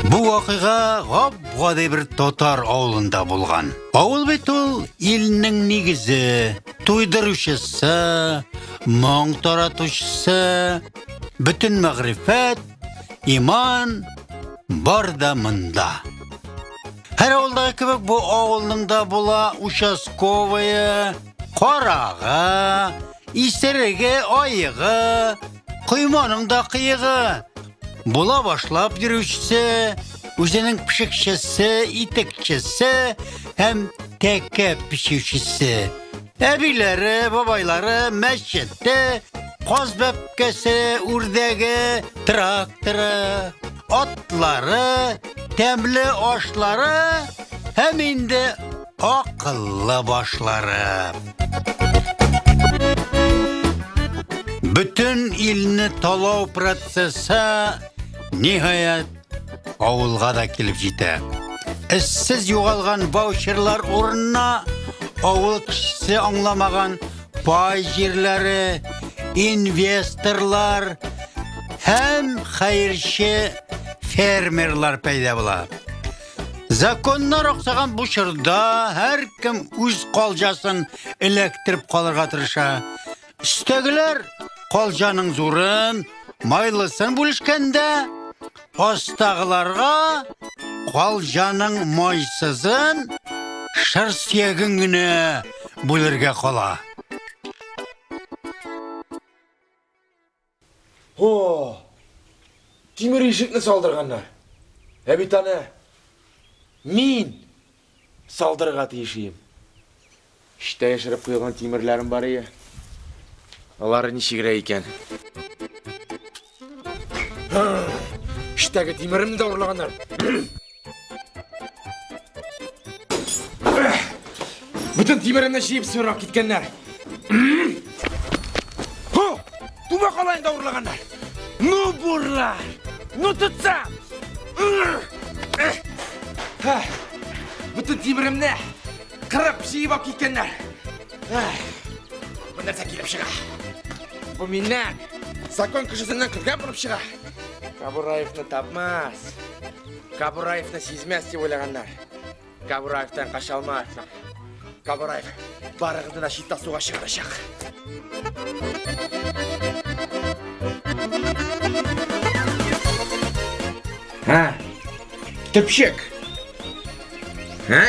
Бу вакыйга гап-гади бер татар авылында булган. Авыл бит ул илнең нигезе, туйдыручысы, моң таратучысы, бөтен мәгърифәт, иман бар да монда. Һәр авылдагы кебек бу авылның да була участковые, карагы, исереге, аегы, койманың да кыегы. Була башлап йөрүчесе, үзенең пешекчесе, итекчесе һәм тәкә пешүчесе. Әбиләре, бабайлары, мәчете, каз бәбкәсе, үрдәге, тракторы, атлары, тәмле ашлары һәм инде акыллы башлары. Бөтен илне талау процессы ниһаять авылга да килеп җитә. Эшсез югалган ваучерлар урынына авыл кешесе аңламаган пай җирләре, инвесторлар һәм хәерче фермерлар пәйда була. Законнар аксаган бу чорда һәркем үз калҗасын эләктереп калырга тырыша. Өстәгеләр калҗаның зурын, майлысын бүлешкәндә, астагыларга калҗаның майсызын, шыр сөяген генә бүлергә кала. О! Тимер ишекне салдырганнар. Ә бит аны мин салдырырга тиеш идем. Эчтә яшереп куелган тимерләрем бар ие. Алары ничегрәк икән? Эчтәге тимеремне дә урлаганнар. Бөтен тимеремне җыеп сорап киткәннәр. Хо! Туба калайын да урлаганнар. Ну, бурлар! Ну, тотсам! Бөтен тимеремне кырып җыеп алып киткәннәр. Бу нәрсә килеп чыга? Бу миннән закон кешесеннән көлгән булып чыга. Кабураевны тапмас. Кабураевны сизмәс дип уйлаганнар. Кабураевтан кача алмассың. Кабураев барыгызны да читтә суга чыгарачак. Ха? Төпчек. Ха?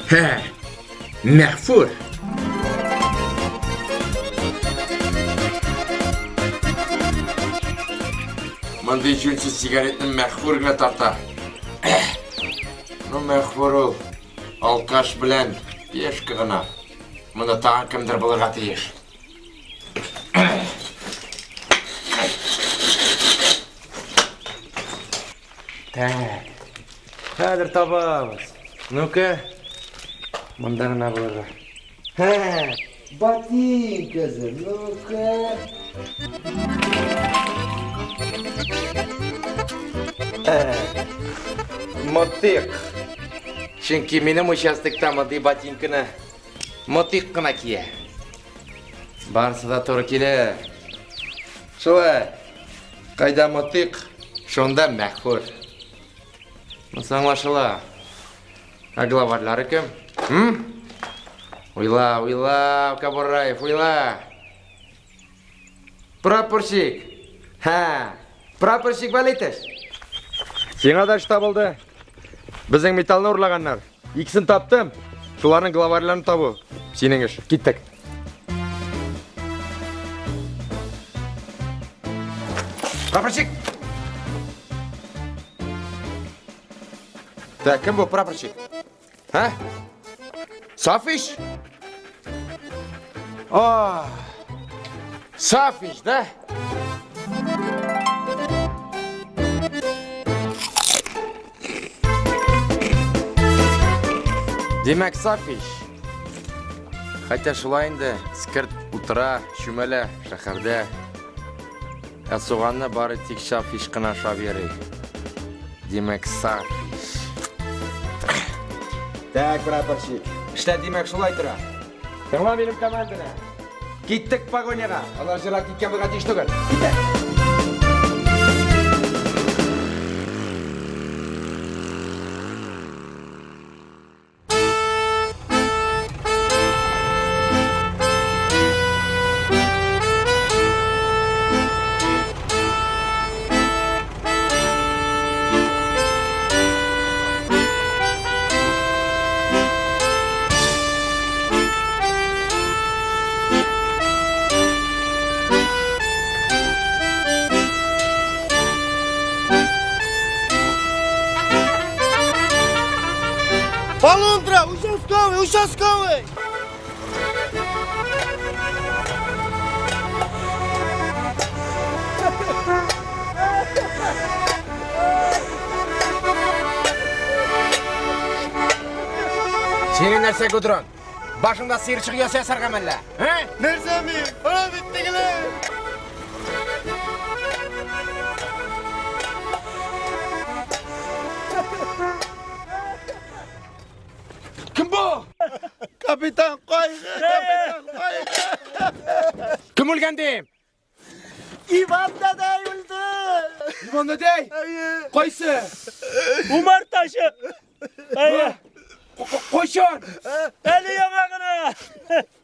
Ха. Мәгъфур. Мондый җүнсез сигаретны Мәгъфур гына тарта. Ну, Мәгъфур ул алкаш белән пешка гына. Монда тагын кемдер булырга тиеш. Так. Хәзер табабыз. Ну-ка. Монда гына булырга. Һә, ботинкасы. Ну-ка. Мотык. Чөнки минем участокта мондый ботинканы мотык кына кия. Барысы да туры килә. Шулай. Кайда мотык, шунда мәхүр. Монысы аңлашыла. Ә главарьлары кем? М? Уйла, уйла, Кабураев, уйла. Прапорщик. Ха, прапорщик Валитыш. Сиңа да эш табылды. Безнең металлны урлаганнар. Икесен таптым. Шуларның главарьларын табу. Синең эш. Киттек. Прапорщик! Так, кем бу прапорщик? А? Сафиш? А, Сафиш, да? Димәк, Сафиш. Хотя шулай инде, скирт утыра, чүмәлә шәһәрдә. Ә суганны бары тик Сафиш кына ашап йөри. Димәк, Сафиш. Так, прапорщик. Эшләр димәк шулай тора. Тыңла минем команданы. Киттек погоняга. Алар җырлап киткән булырга тиеш түгел. Киттек. Полундра, участковый, участковый! Синең нәрсә, Гудрон? Башыңда сыерчык оясы ясарга мәллә? Ә? Нәрсә мин? Ана бит тегеләр! Кем бу? Капитан кайгы, капитан кайгы! Кем үлгән дим? Иван дәдәй үлде! Иван дәдәй? Әйе. Кайсы? Умартачы. Әйе. Кайчан? Әле яңа гына.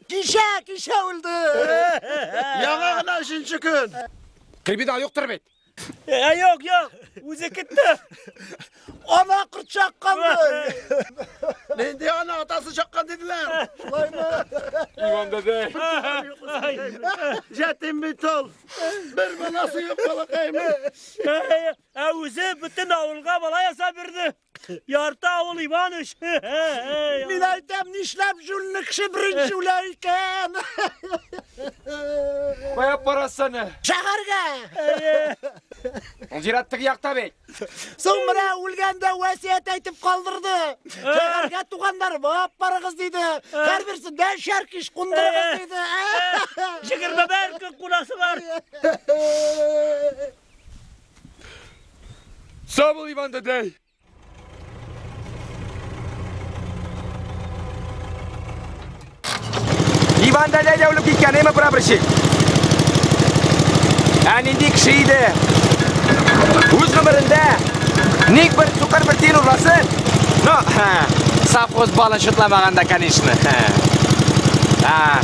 Кичә, кичә үлде! Яңа гына өченче көн. Криминал юктыр бит. Ә, юк, юк. Үзе китте. Ана корт чаккан ди. Нинди ана атасы чаккан диделәр. Шулаймы? Иван дәдәй. Җәтим бит ул. Бер баласы юк балакаем. Ә үзе бөтен авылга бала ясап бирде. Ярты авыл Иваныч. Мин әйтәм, нишләп җүнле кеше беренче үлә икән? Кая барасың? Шәһәргә. Ул зират теге якта бит. Соң менә үлгәндә васыять әйтеп калдырды. Шәһәргә туганнарыма алып барыгыз диде. Һәрберсендә шәркиш кундырыгыз диде. 21 көн кунасы бар. Сау бул, Иван дәдәй. Иван дәдәй дә үлеп киткән, әйме, прапорщик? Ә нинди кеше иде? Үз гомерендә ник бер сукыр бер тиен урласын? Ну, совхоз балын шутламаганда, конечно. Ә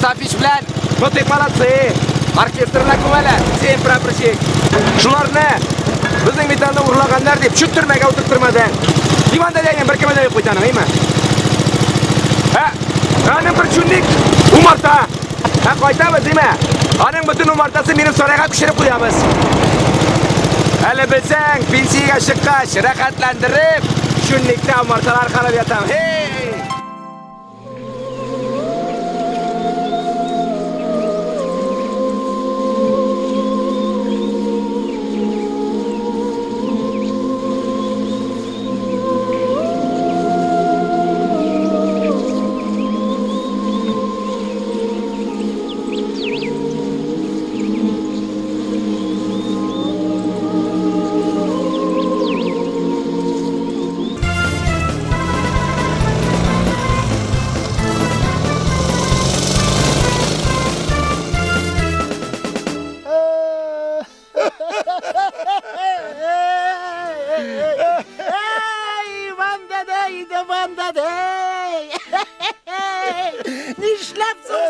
Сафич белән, ну ты молодцы. Оркестрына күмәләр, син прапорщик. Шуларны безнең металлны урлаганнар дип, чүт төрмәгә утырттырмадың. Иван дәдәйнең бер кеме дә юк бит аның, әйме? Ә, аның бер чүнник умарта. Ә кайтабыз, димә? Аның бөтен умартасын минем сарайга күчереп куябыз. Әле белсәң, пенсиягә чыккач, рәхәтләндереп, чүнниктә умарталар карап ятам. Һей!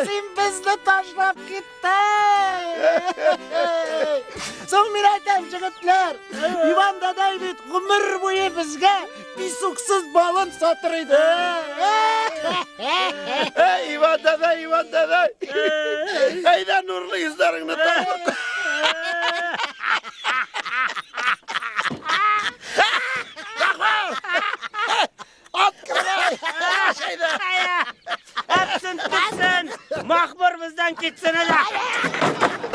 Син безне ташлап киттең. Соң мин әйтәм, җегетләр, Иван дәдәй бит гомер буе безгә песоксыз балын сатыр иде. Әй, Иван дәдәй, Иван дәдәй. Әйдә нурлы йөзләреңне табып. Әпсен, түксен! Махмыр бездән китсен әле!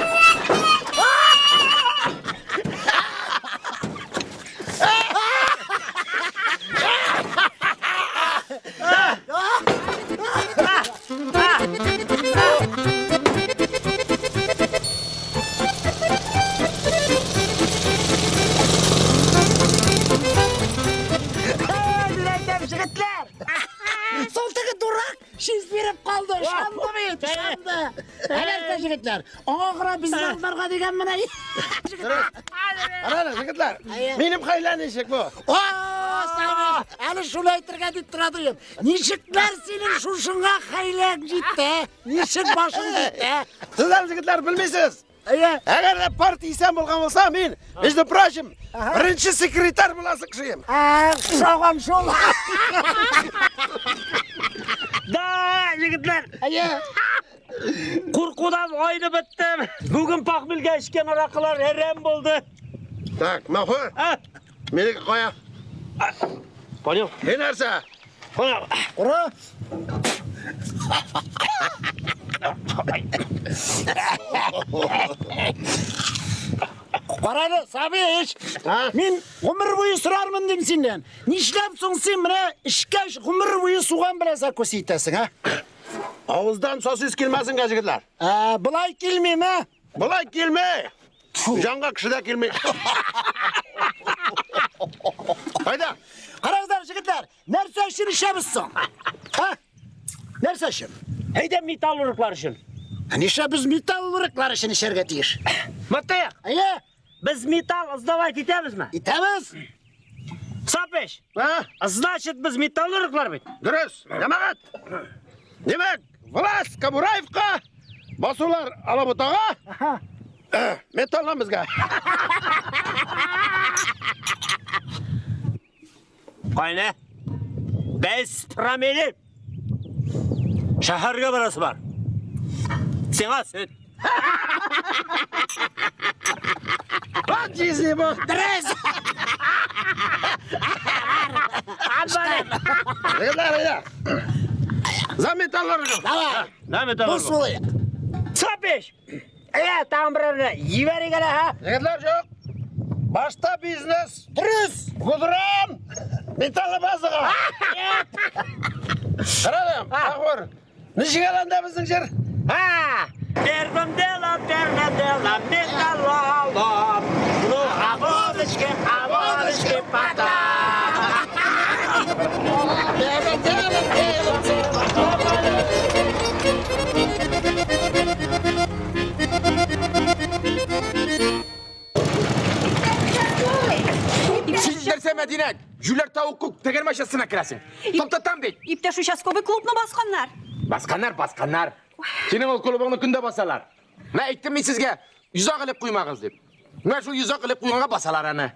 Мин әйтәм, җегетләр. Сол теге дурак шиз биреп калды, ышанды бит, ышанды. Әләртә җегетләр, аңа гына безне алдарга дигән менә. Ана, җегетләр, минем хәйлә ничек бу? О, Сабир, әле шуны әйтергә дип тора идем. Ничекләр синең шушыңа хәйләң җитте? Ничек башың җитте? Сез әле җегетләр белмисез. Әйе. Әгәр дә партия исән булган булса, мин, между прочим, беренче секретарь буласы кешем. Ә, ошаган шул. Да, егетләр, Әйе. куркудан айнып беттем. Бүген пахмелгә эчкән аракылар әрәм булды. Так, Махур, А, минеке кая? Понял? Ни нәрсә? Понял. Ура. Карады, Сабиш. А? Мин гомер буе сорармын дим синнән. Нишләп соң син менә эшкә гомер буе суган белән закус итәсең, а? Авыздан сосис килмәсен, җегетләр. Ә, болай килмиме? Болай килми. Җанга кеше дә килми. Кайда? Карагыздар, җегетләр, нәрсә өчен эчәбез соң? Ха? Нәрсә өчен? Әйдә металлурглар өчен. Ә нишләп без металлурглар өчен эчәргә тиеш? Матык, Әйе, без металл сдавать итәбезме? итәбез. Сапыш, А? значит без металлурглар бит. Дөрес, җәмәгать. Димәк, власть Кабураевка, басулар Алабутага, металлан безгә. Кайна? Без промели. Шәһәргә барасы бар. Сиңа сөт. Бат җизни бу. Дөрес. Егетләр, әйдә. За металлургов. Давай. На Дус металлург. булыйк. Сапыш. Әйдә, тагын берәрне җибәрик әле, ха? Егетләр, юк. Башта бизнес. Дөрес. Гудрам! Металлобазага. Карадым, Махур. Ничек әле анда безнең җыр? А! Первым делом, первым делом металлолом. Ну, а водочки, а водочки потом. Син нәрсә, Мәдинә? Җүләр тавык күк тәгәрмәч астына керәсең. Топтатам бит. Иптәш участковый клубны басканнар. Басканнар, басканнар. Синең ул клубыңны көндә басалар. Менә әйттем мин сезгә, йозак элеп куймагыз дип. Менә шул йозак элеп куйганга басалар аны.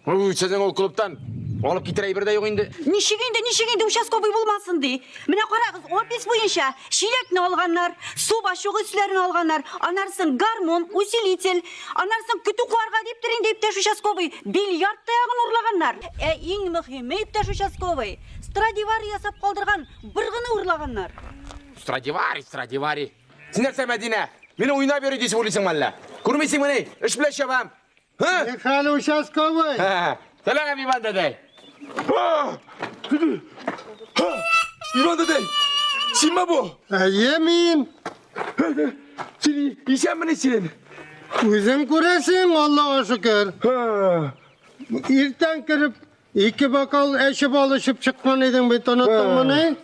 Уй, сезнең ул клубтан алып китер әйбер дә юк инде. Ничек инде, ничек инде участковый булмасын ди. Менә карагыз, опись буенча чиләкне алганнар, су башугы өсләрен алганнар, анарсын гармон, усилитель, анарсын көтү куарга диптер инде иптәш участковый, бильярд таягын урлаганнар. Ә иң мөһиме иптәш участковый, Страдивари ясап калдырган быргыны урлаганнар. Страдивари, Страдивари. Син нәрсә, Мәдинә? Мине уйнап йөри дисең уйлыйсыңмы әллә? Күрмисеңмени? Эш белән чабам. Һы? Хәл участковый. Сәлам, Иван дәдәй. Иван дәдәй, синме бу? Әйе мин. Син исәнмени син? Үзең күрәсең, Аллага шөкер. Иртән кереп, ике бокал әче бал эчеп чыккан идең бит, оныттыңмыни?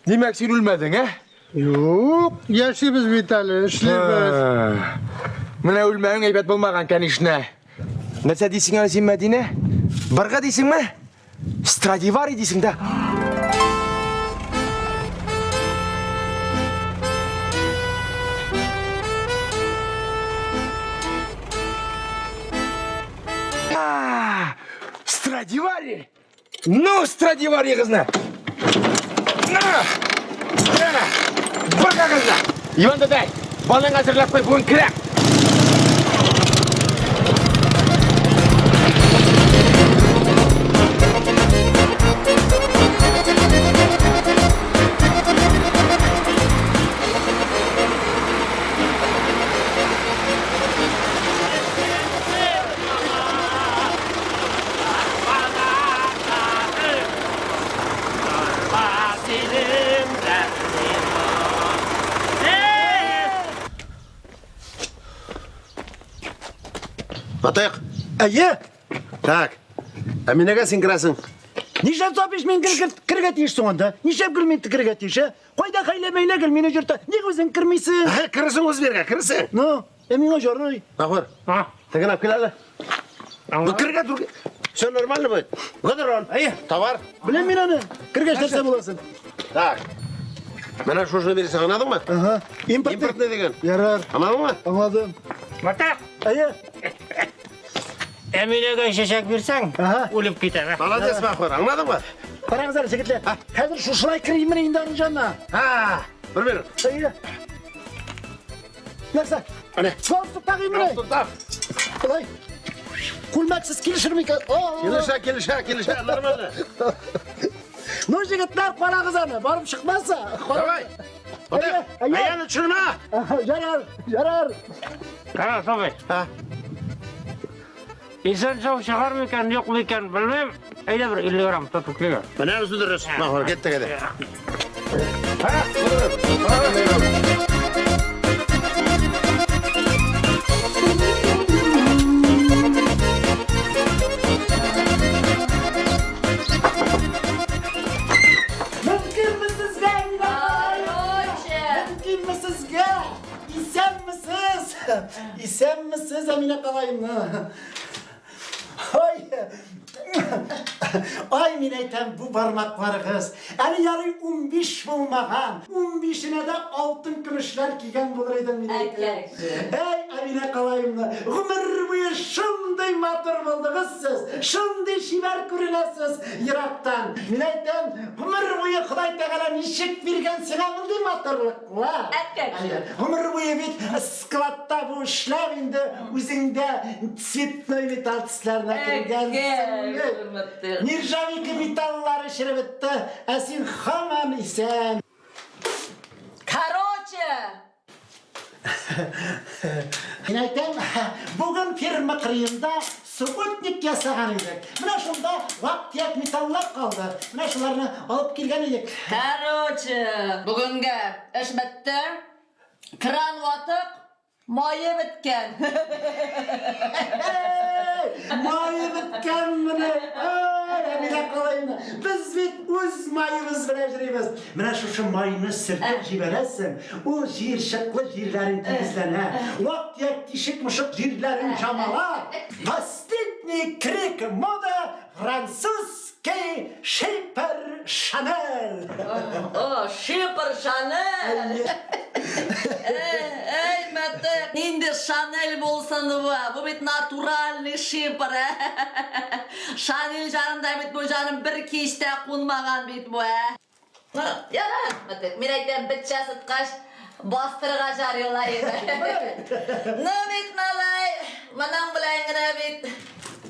Димәк, син үлмәдең, ә? Юк, яшибез бит әле, эшлибез. Менә үлмәвең әйбәт булмаган, конечно. Нәрсә дисең әле син, Мәдинә? Барга дисеңме? Страдивари дисең дә. Страдивари! Ну, Страдиваригызны! На! На! Бакагызны! Иван дадай, балаң әзерләп куй, бүген керәм. Батык. Әйе. Так. Ә минегә син керәсең. Нишләп Сапиш мин керергә тиеш соң анда? Нишләп гел мин керергә тиеш, ә? Кайда хәйлә-мәйлә гел мине йөртә? Ник үзең кермисең? Ә, керәсең үз биргә, керәсең. Ну, ә миңа ярый. Мәхмүр. Тегене алып кил әле. Ну, керергә тур. Все нормально будет. Гыдырон. Әйе. Товар. Беләм мин аны. Кергәч нәрсә буласын. Так. Менә шушыны бирсәң, аңладыңмы? Ага. Импортный. Импортный дигән. Ярар. Аңладыңмы? Аңладым. Матак, Әйе. Әминәгә чәчәк бирсәң, Ага. үлеп китәм. Молодец, Мәхмүр. Аңладыңмы? Карагыз әле, егетләр. Хәзер шушылай керимме инде аның янына? Ha, бер минут. Әйе. Нәрсә? Әнә. Галстук тагыйммы? Галстук так. Болай. Күлмәксез килешер микән? Килешә, килешә, килешә, нормально. Ну, егетләр, карагыз аны, барып чыкмаса. Давай. Батык, Әйе. аяны төшермә. Ярар, ярар. Кара, Сабый. Ha. Исән сау чыгар микән, юк микән, белмим. Әйдә бер 50 грамм тотып килгән. Менә үзе дөрес. Мәхмүр, киттек әйдә. Мөмкинме сезгә, Короче. Мөмкинме сезгә? Исәнмесез? Исәнмесез, Әминә калаемны? Ай! Ай, мин әйтәм, бу бармакларыгыз. Әле ярый 15 булмаган. 15-енә дә алтын көмешләр кигән булыр идем мин әйтәм. Әй, Әминә калаемны, гомер буе шундый матур булдыгыз сез, шундый чибәр күренәсез ерактан. Мин әйтәм, гомер буе Ходай Тәгалә ничек биргән сиңа мондый матурлыклар? Әткәкче. Гомер буе бит складта бу эшләп инде үзеңдә цветной металл төсләренә кергәнсең. Нержавейка металлары череп бетте, ә син һаман исән. Короче. Мин әйтәм, бүген фирма кырыенда субботник ясаган идек. Менә шунда вак-төяк металлар калды. Менә шуларны алып килгән идек. Короче, бүгенгә эш бетте. Кран ватык, мае беткән. Мае беткән менә. Ай, Әминә калайны. Без бит үз маебыз белән йөрибез. Менә шушы майны сөртеп җибәрәсең, ул җыерчыклы җирләрең тигезләнә. Вак-төяк тишек-мошык җирләрең чамала. Последний крик мода французский шипер Шанель. О, шипр Шанель. Эй, Мәтек, нинди Шанель булсын бу? Бу бит натуральный шипр. Шанель җанында бит бу җаным бер кичтә кунмаган бит бу, ә. Ну, ярар, Мәтек, мин әйтәм, бетчә сыткач, бастырырга жарыйлар иде. Ну бит, малай, моның белән генә бит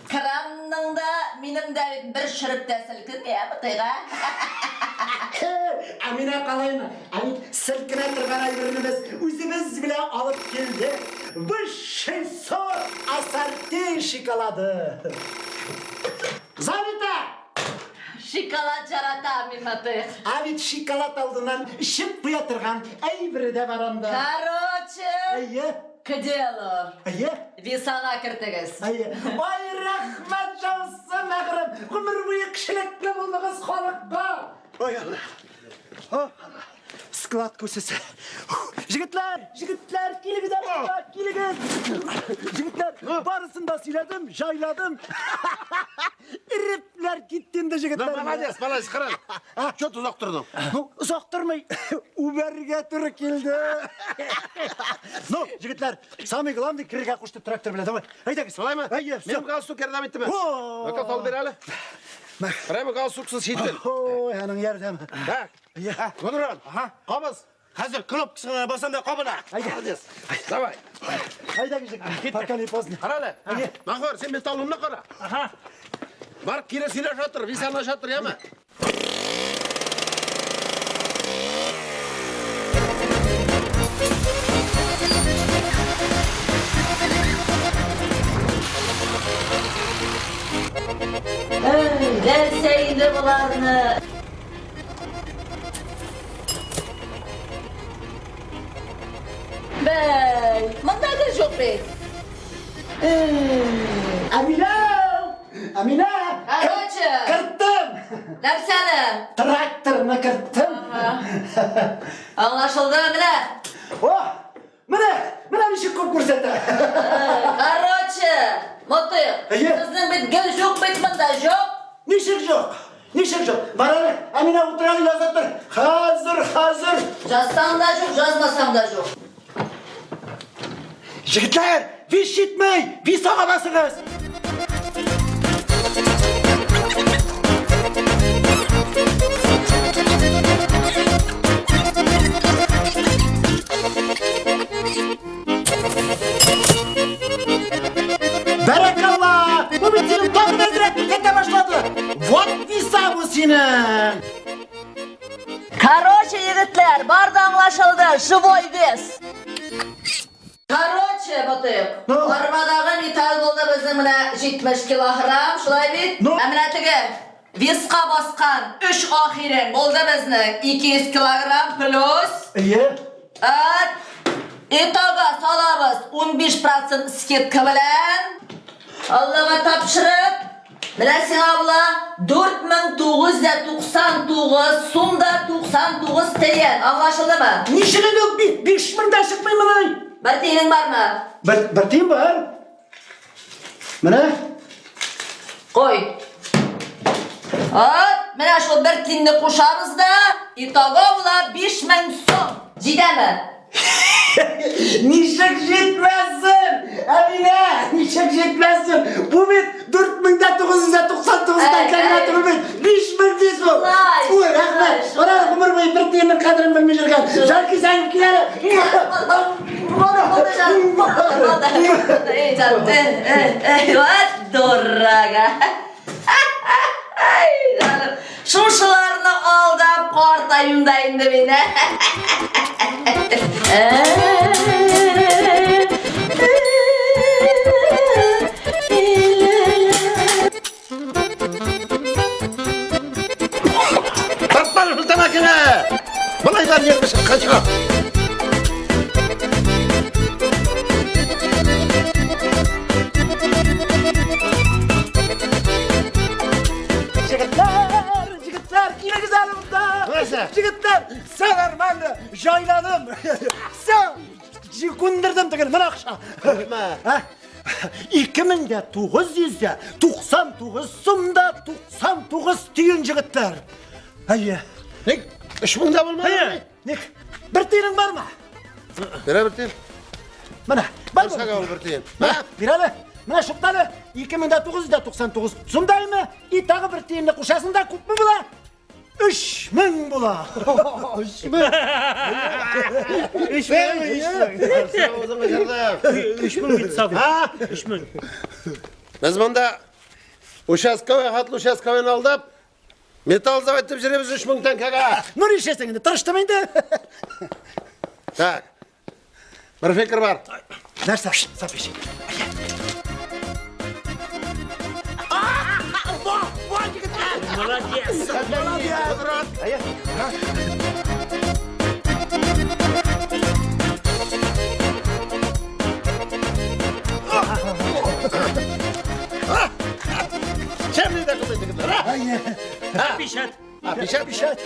кранның да, минем дә бит бер шөреп тә селкенми, ә, Мотыйга? Әминә калаймы? Ә бит селкенә торган әйберне без үзебез белән алып килдек. Высший сорт ассорти шоколады. Занята! Шоколад жаратам мин, Мотыйк. Ә бит шоколад алдыннан эчеп куя торган әйбере дә бар анда. Короче, Әйе, к делу. әйе. Висага кертегез. Әйе. Ай, рәхмәт яусын, мәгърем. Гомер буе кешелекле булдыгыз халыкка. Ой, Алла. О, склад күсесе. Җегетләр, җегетләр, килегез әле, килегез. килегез. Җегетләр, барысын да сөйләдем, җайладым. Ирепләр китте инде, җегетләр. Ну, молодец, молодец, кара. Чё ты озак тордың? Ну, озак тормый, үбәргә туры килде. Ну, җегетләр, самый главный керергә кушты трактор белән. Давай, әйдәгез. Шулаймы? Әйе, всё. Минем галстук ярдәм иттеме? О! Ну-ка, салып бир әле. Прямо галстуксыз җител. Ой, аның ярдәме. Так. Гонран, кабыз. Хәзер кнопкасын гына басам да кабына. Молодец. Давай. Әйдәгез, җегетләр. Пока не поздно. Кара әле. Махор, син металлымны кара. Ага. Барып кире сөйләшә тор, виз аңлаша тор, яме? Нәрсә инде боларны? Бәй, монда гел юк бит. Әминә! Әминә! Короче. Керттем! Нәрсәне? Тракторны керттем. Аңлашылды менә. О! Менә, менә ничек күп күрсәтә. Короче, Мотыйк, Әйе. сезнең бит гел юк бит монда, юк. Ничек юк? Ничек юк? Бар әле, Әминә утыра әле, язып тор. Хәзер, хәзер. Жазсаң да юк, жазмасаң да юк. Җегетләр, виз җитми, виз ага басыгыз. Бәрәкалла! Бу бит синең тагын әзрәк күрсәтә башлады. Вот виса бу синең. Короче, егетләр, бар да аңлашылды, живой вес. Короче, Мотыйк, Ну? арбадагы металл булды безнең менә 70 килограмм, шулай бит? Ну? Ә менә теге веска баскан 3 ахирен булды безнең 200 килограмм плюс Әйе. Ат, итого салабыз 15% скидка белән. Аллага тапшырып, менә сиңа була 4999 сум да 99 тиен. Аңлашылдымы? Ничек инде ул 5000 дә чыкмый моның? Бер тиенең бармы? Бер тиен бар. Менә. Кой. Ат, менә шул бер тиенне кушабыз да, итого була 5000 сум. Җитәме? Ничек җитмәсен? Әминә, ничек җитмәсен? Бу бит 4999 Әй, тәңкә генә әй. түгел бит. 5000 бит бу. Шулай, Ой, рәхмәт. шулай, Ара гомер буе бер тиеннең кадерен белми йөргән. Җанкисәгем кил әле. Булды җан. Булды. Эй, җан. Эй, эй, эй, вот дурак, а. Ай, җаным. Шушыларны алдап картаюм да инде мин, ә. Тартма шул тәмәкене! Болай да нервы чыккан чыга. Җегетләр, җегетләр, килегез әле монда. Нәрсә? Җегетләр, все нормально, җайладым. Все, күндердем түгел, менә акча. Ә? 2999 сум да 99 тиен, җегетләр. Әйе. Ник? 3000 да булмады. Әйе. Ник? Бер тиенең бармы? Бирә бер тиен. Менә, бар Нәрсәгә ул бер тиен? Менә, бир әле. Менә шуктале. 2999 сум даймы? И тагы бер тиенне кушасың да күпме була? 3000 була. 3000. 3000. Авызыңны җырдым. 3000 бит саф. Ha? 3000. Без монда участковый хатлы участковыйны алдап, металл завод итеп йөрибез 3000 тәңкәгә. Ну, нишләсең инде, тырыштым инде. Так. Бер фикер бар. Нәрсә? Сафиш. Молодец. Молодец. Чем не дә кылмый тегеләр, а? Пишет. А, пишет? Пишет.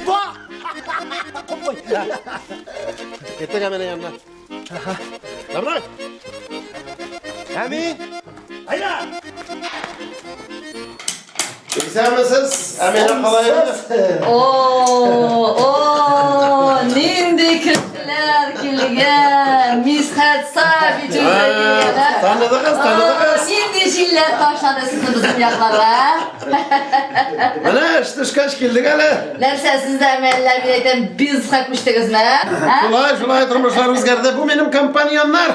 Ба! Куй. Киттек Әминә янына. За мной! Әмин! Әйдә! Исәнмесез, Әминә Калаевна. О, о, нинди кешеләр килгән! Мисхәт Сабич үзе килгән, ә? Таныдыгыз, таныдыгыз. Нинди җилләр ташлады сезне безнең якларга, ә? Менә эш төшкәч килдек әле. Нәрсә, сез дә әллә мин әйтәм, бизнеска күчтегезме, ә? Шулай, шулай тормышлар үзгәрде. Бу минем компаньоннар.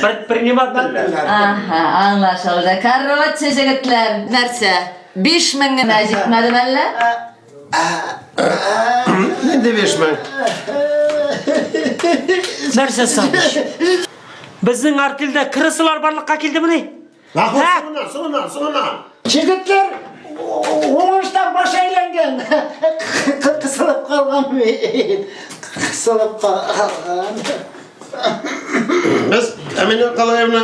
Предпринимательләр. Ага, аңлашылды. Короче, җегетләр, нәрсә? 5000 генә җитмәде мәллә? Нинди 5000? Нәрсә Сабич? Безнең артельдә крысалар барлыкка килдемени? Нахуй, соңыннан, соңыннан, соңыннан. Җегетләр, уңыштан баш әйләнгән. Кысылып калган бит. Кысылып калган. Без Әминә Калаевна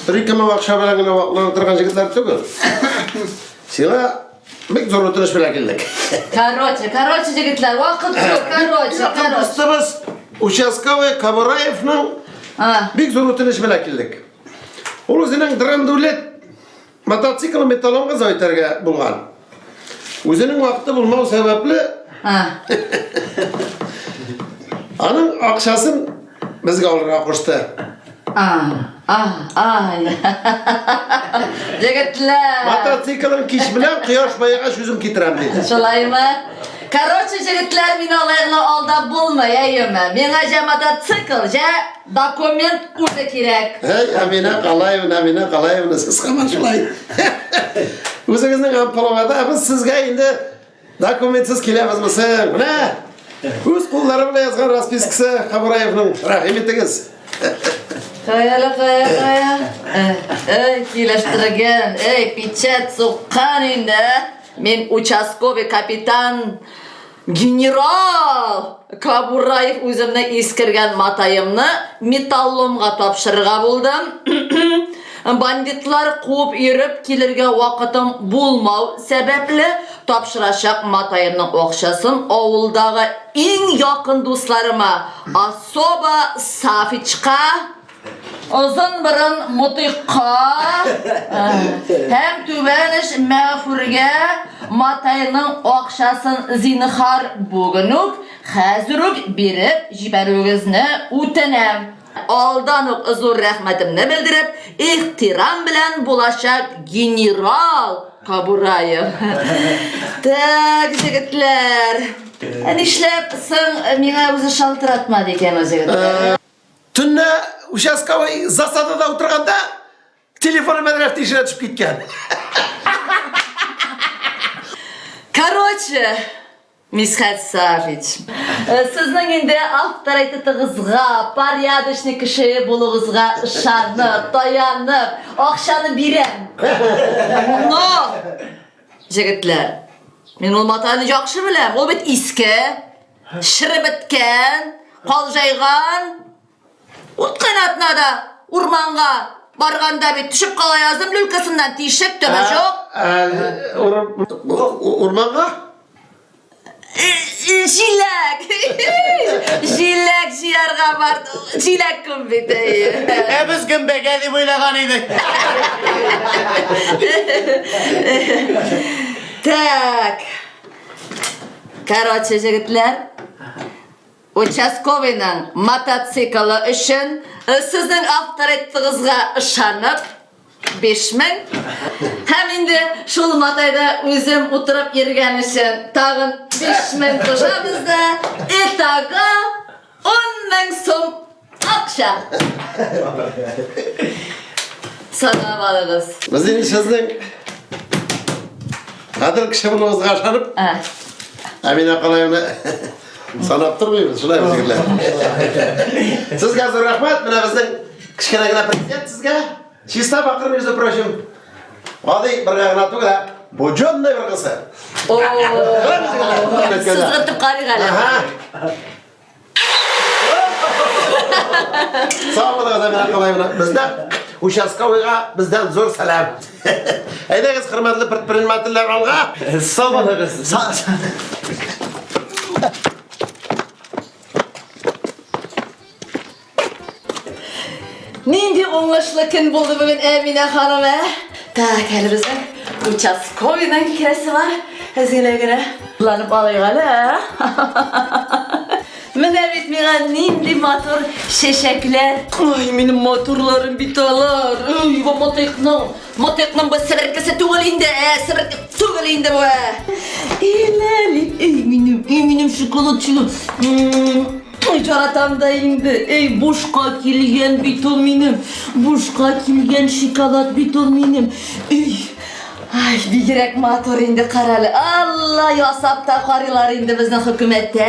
бер-ике мең акча белән генә ваклана торган җегетләр түгел. Сиңа бик зур үтенеч белән килдек. Короче, короче, җегетләр, вакыт юк, короче, Якын короче. дустыбыз участковый Кабураевның бик зур үтенеч белән килдек. Ул үзенең драндулет мотоциклын металлонга зайтәргә булган. Үзенең вакыты булмау сәбәпле, аның акчасын безгә алырга кушты. Егетләр! Мотоциклын кич белән кояш баегач үзем китерәм, диде. Шулаймы? Короче, егетләр, мине алай гына алдап булмый, әйеме? Миңа җә мотоцикл, җә документ үзе кирәк. Әй, Әминә Калаевна, Әминә Калаевна, сез һаман шулай. Үзегезнең амплуада без сезгә инде документсыз киләбезме соң? Менә үз куллары белән язган распискасы Хабураевның. Рәхим итегез. Кая әле, кая, кая? Әй, килештерген, әй, печать суккан инде. Мин участковый капитан генерал Кабураев үземне искергән матаемны металломга тапшырырга булдым. Бандитлар куып йөреп килергә вакытым булмау сәбәпле, тапшырачак матаемның акчасын авылдагы иң якын дусларыма, особо Сафичка, Озын борын Мотыйкка һәм Түбән оч Мәгафүргә матайның акчасын зинһар бүген үк, хәзер үк биреп җибәрүегезне үтенәм. Алдан ук зур рәхмәтемне белдереп, ихтирам белән булачак генерал Кабураев. Так, җегетләр. Ә нишләп соң миңа үзе шалтыратмады икән ул җегетләр? Төнлә участковый засадада утырганда телефоны мәдрәф тишенә төшеп киткән. Короче, Мисхәт Сафич, сезнең инде авторитетыгызга, порядочный кеше булуыгызга ышанып, таянып, акчаны бирәм. Но, җегетләр, мин ул матайны яхшы беләм, ул бит иске, Череп беткән, калҗайган. Үткән атнада урманга барганда бит төшеп кала яздым люлькасыннан, тишек, төбе җок. Урманга? Җиләк! Җиләк җыярга бардым. Җиләк күп бит, әйе. Ә без гөмбәгә дип уйлаган идек. Так. Короче, җегетләр, участковыйның мотоциклы өчен сезнең авторитетыгызга ышанып, 5000. Һәм инде шул матайда үзем утырып йөргән өчен тагын 5000 кушабыз да, итого 10 000 сум акча. Санап алыгыз. Без инде сезнең гадел кеше булуыгызга ышанып, Әминә Калаевна санап тормыйбыз, шулай бит, егетләр? Сезгә зур рәхмәт. Менә безнең кечкенә генә презент сезгә. Чиста бакыр, между прочим. Гади бер генә түгел, ә буденный быргысы. Сызгыртып карыйк әле. Сау булыгыз, Әминә Калаевна. Бездә участковыйга бездән зур сәлам. Әйдәгез, хөрмәтле предпринимательләр, алга. Сау булыгыз. Нинди уңышлы көн булды бүген, Әминә ханым, ә? Так, әле безнең участковыйның киләсе бар. Әзгенә генә ланып алыйк әле, ә? Менә бит миңа нинди матур чәчәкләр. Ой, минем матурларым бит алар. Ой, бу мотыйкның, мотыйкның бу себеркесе түгел инде, ә, себерке түгел инде бу. Ә. Иләли, эй, минем, эй, минем шоколадчыгым. Ой, яратам да инде. Эй, бушка килгән бит ул минем. Бушка килгән шоколад бит ул минем. Эй, ай, бигрәк матур инде, карале. Алла, ясап та карыйлар инде безнең хөкүмәттә.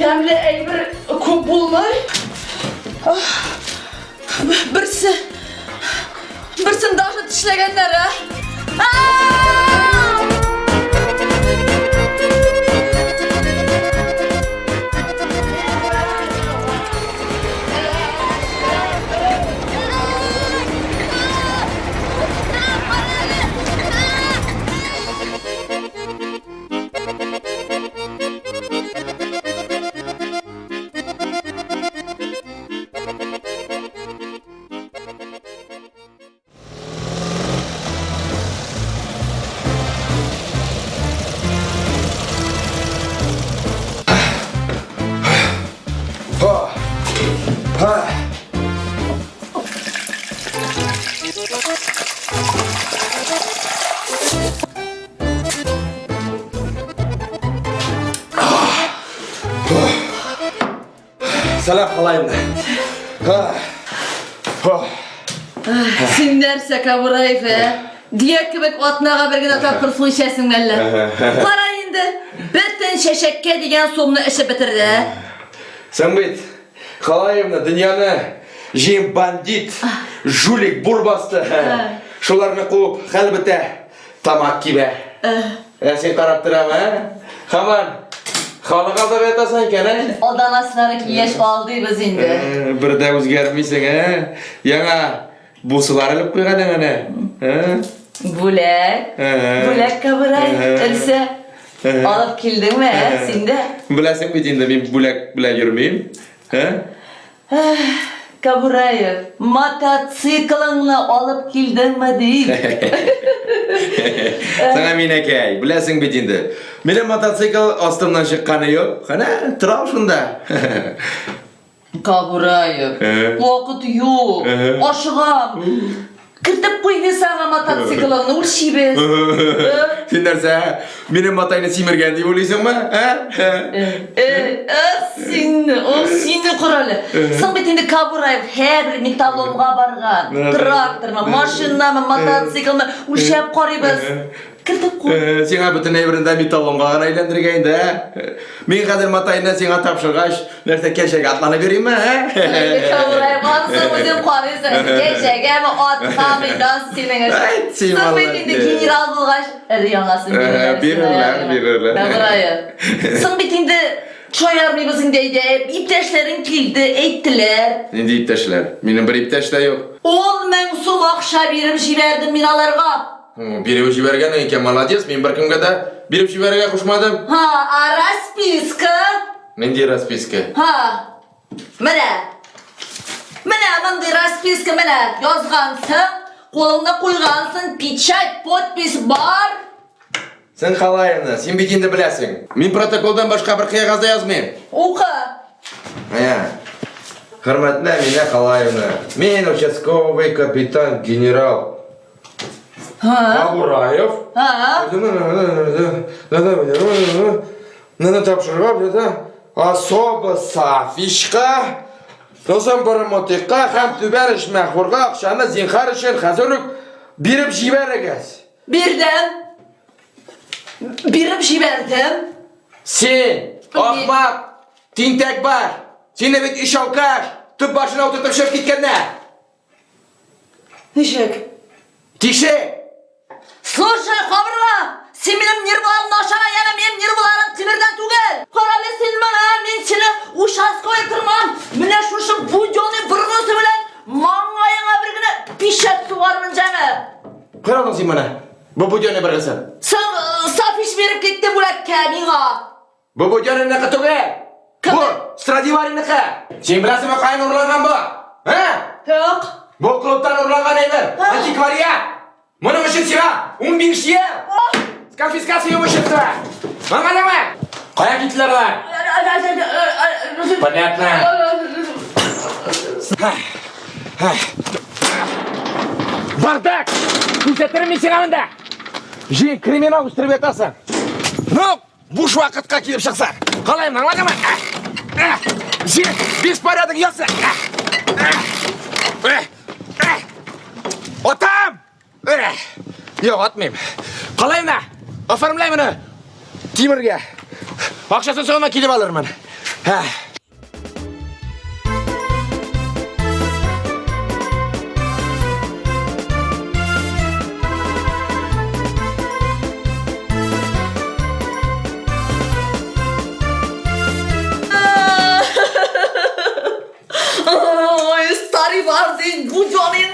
Тәмле әйбер күп булмый. Берсе, берсен даже тешләгәннәр, ә? Сәлам, халаемна. Син нәрсә, Кабураев, ә? Дия кебек атнага бер генә тапкыр су эчәсең мәллә? Кара инде, бөтен чәчәккә дигән сумны эчеп бетерде, ә? Соң бит, Халаевна, дөньяны җыен бандит, жулик бур басты. Шуларны куып, хәл бетә, тамак кибә. Ә син карап торам, ә? Хаман, халык алдап ятасың икән, ә? Алданасылары килгәч алдыйбыз инде. Бер дә үзгәрмисең, ә? Яңа бусылар элеп куйган әнә. Ә? Бүләк. Бүләк Кабырай, Элсә. Алып килдеңме, ә, син дә? Беләсең бит инде, мин бүләк белән йөрмим. Ә? Кабураев, мотоциклыңны алып килдеңме, дим. Саңа минәкәй, беләсең бит инде. Минем мотоцикл астымнан чыкканы юк. Әнә, торам шунда. Кабураев, вакыт юк, ашыгам. Кертеп куй весага мотоциклыңны, үлчибез. Син нәрсә, минем матайны симергән дип уйлыйсыңмы? Ә? Э, син, о, сине корале. Соң бит инде Кабураев һәрбер металлоломга барган. Трактормы, машинамы, мотоциклмы, үлчәп карыйбыз. Кертеп куй. Сиңа бөтен әйберне дә металломга гына әйләндерергә инде, ә? Мин хәзер матайны сиңа тапшыргач, нәрсә, кәҗәгә атланып йөримме, ә? Кабураев, ансы үзең карыйсың. Кәҗәгәме, аткамы, дан синең эш. Әйт, син Соң бит инде молодец. генерал булгач, өр яңасын бирерләр. Бирерләр, бирерләр. Кабураев. Соң бит инде шаярмыйбыз инде, әйдә. Иптәшләрең килде, әйттеләр. Нинди иптәшләр? Минем бер иптәш тә юк. 10 мең сум акча биреп җибәрдем мин аларга. Биреп җибәргән икән, молодец, мин беркемгә дә биреп җибәрергә кушмадым. Ха, а расписка? Нинди расписка? Ха. Менә. Менә мондый расписка менә язгансың, кулыңны куйгансың, печать, подпись бар. Син Халаевна, син бит инде беләсең. Мин протоколдан башка бер кәгазь дә язмыйм. Укы. Әйә. Хөрмәтле Әминә Халаевна, мин участковый капитан генерал Абураев. Наны тапшырга бездә особо Сафишка, сосын Барамотыйкка һәм Түбән Ишмәхурга акчаны зинхар өчен хәзер үк биреп җибәрегез. Бирдем. Биреп җибәрдем. Син, ахмак, тинтәк баш, сине бит өч алкаш, төп башына утыртып чыгып киткәннәр. Ничек? Тишек! Слушай, кабырга! Син минем нервыларымны ашама, яме, минем нервыларым тимердән түгел. Карале син моңа, мин сине участковый тормам. Менә шушы будённый быргысы белән маңгаеңа бер генә пичәт сугармын, җәме. Кая алдың син моны? Бу Буденный быргысы. Соң, Сафиш биреп китте бүләккә миңа. Бу Буденныйныкы түгел. Бу Страдивариныкы. Син беләсеңме, каян урланган бу? Ә? Юк. Бу клубтан урланган әйбер. Антиквариат. Моның өчен сиңа 15 ел. С конфискацией имущества. Аңладыңмы? Кая киттеләр алар? Понятно. Бардак! Күрсәтермен мин сиңа монда. Җыен криминал үстереп ятасың. Ну, буш вакытка килеп чыкса. Калай, аңладыңмы? Син беспорядок яса. Атам! Юк, атмыйм. Калай менә. Оформляй моны. Тимергә. Акчасын соңыннан килеп алырмын. Ой, старый вардый Будённый.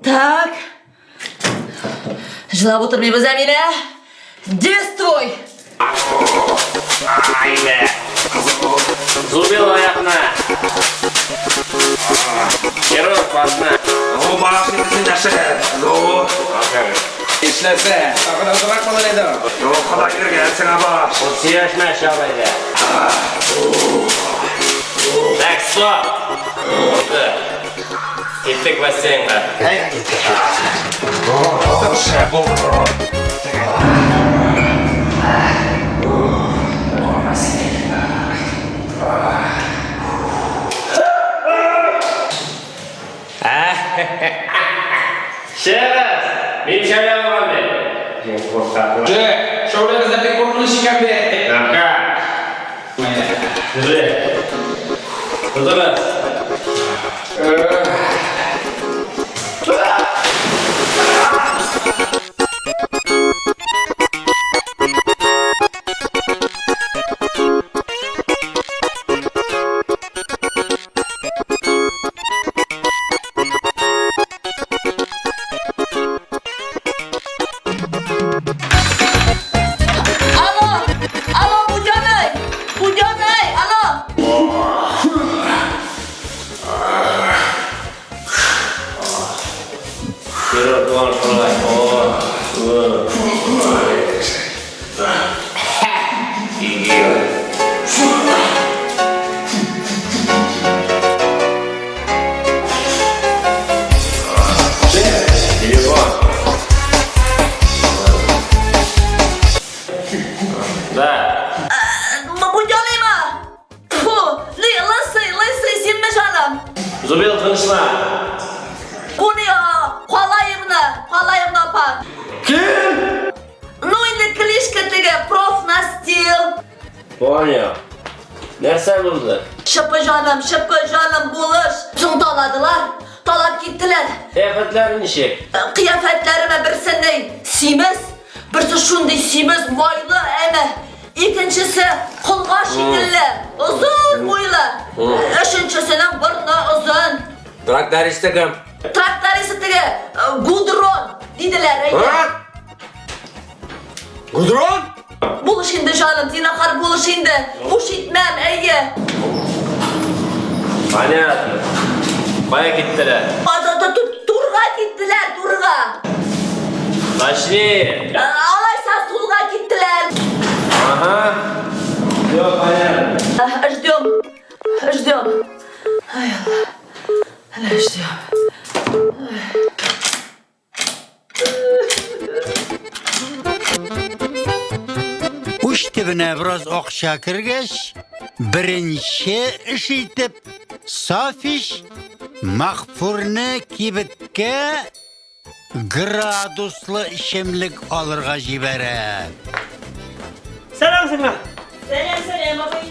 Так. Җылап утырмыйбыз, Әминә. Действуй! Зубил аякны. Хирург башны. О, башны нәрсә? О, Эшләсә, тагын азрак булыр иде. О, Ходай биргән сиңа баш. Ул сөйләшмә, шабайда. Так, стоп. Булды. Киттек бассейнга. Чыгыгыз! Мин шәүлә булган бит. Син куркак. Җе, шәүләгез дә бик куркыныч икән бит. Курка. Төзе. Тотыгыз. Алло! Алло, Будённый! Будённый! Алло! Хирург туган шулай. О. Телефон. Да. Будённыймы? Фу, ни, лысый, лысый, синме җаным? Зубил тынычлан. Бу ни, Калаевна, Калаевна апа. Кем? Ну инде клишка теге, профнастил. Понял. Нәрсә булды? Шыпы җаным, шыпы җаным, булыш. Соң таладылар, талап киттеләр. Кыяфәтләре ничек? Кыяфәтләреме берсенең симез, берсе шундый симез, майлы, әмма икенчесе колга шикелле, озын буйлы. Өченчесенең борны озын. Трактористы кем? Трактористы теге Гудрон диделәр. А? Гудрон? Булыш инде, җаным, зинахар булыш инде. Хуш итмәм, әйе. Понятно. Кая киттеләр? Турга киттеләр, турга. Точнее. Алайса сулга киттеләр. Ага. Все понятно. Ждем, ждем. Ай, Алла. Ждем. Уч төбенә бераз акча кергәч, беренче эш итеп Сафиш Мәгъфурны кибеткә градуслы эчемлек алырга җибәрә. Сәлам сиңа. Сәлам, сәлам, абый.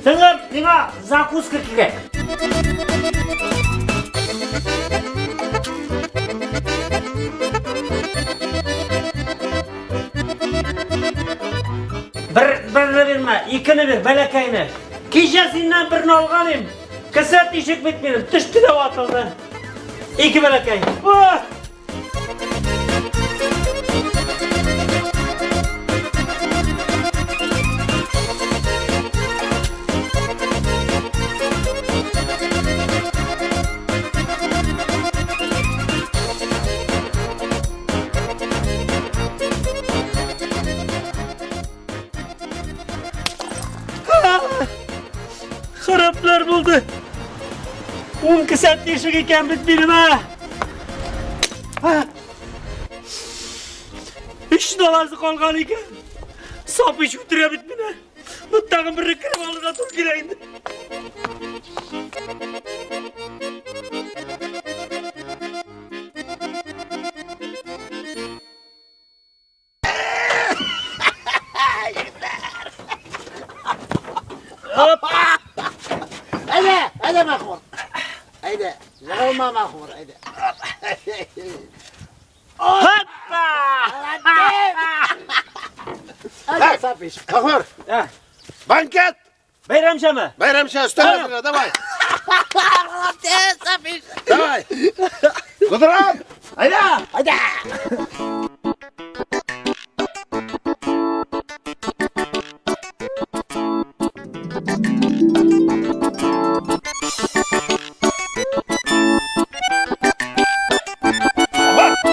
Сеңлем, миңа закуска кирәк. Бер берне бирмә, икене бир, бәләкәйне. Кичә синнән берне алган идем. Кесә тишек бит минем, төште дә ватылды. Ике бәләкәй. Хараплар булды. Ун кесә тишек икән бит минем, ә. Өч даласы калган икән. Сапыч үтерә бит мине. Бу тагын бер кереп алырга туры килә инде. Әйдә, әйдә, Мәхмүр. Әйдә, егылма, Мәхмүр, әйдә. Хоппа! Әйдә, Сапиш. Мәхмүр. Банкет! Бәйрәмчәме? Бәйрәмчә, өстәл әзерлә, давай. Давай. Кудрат! Әйдә! Әйдә!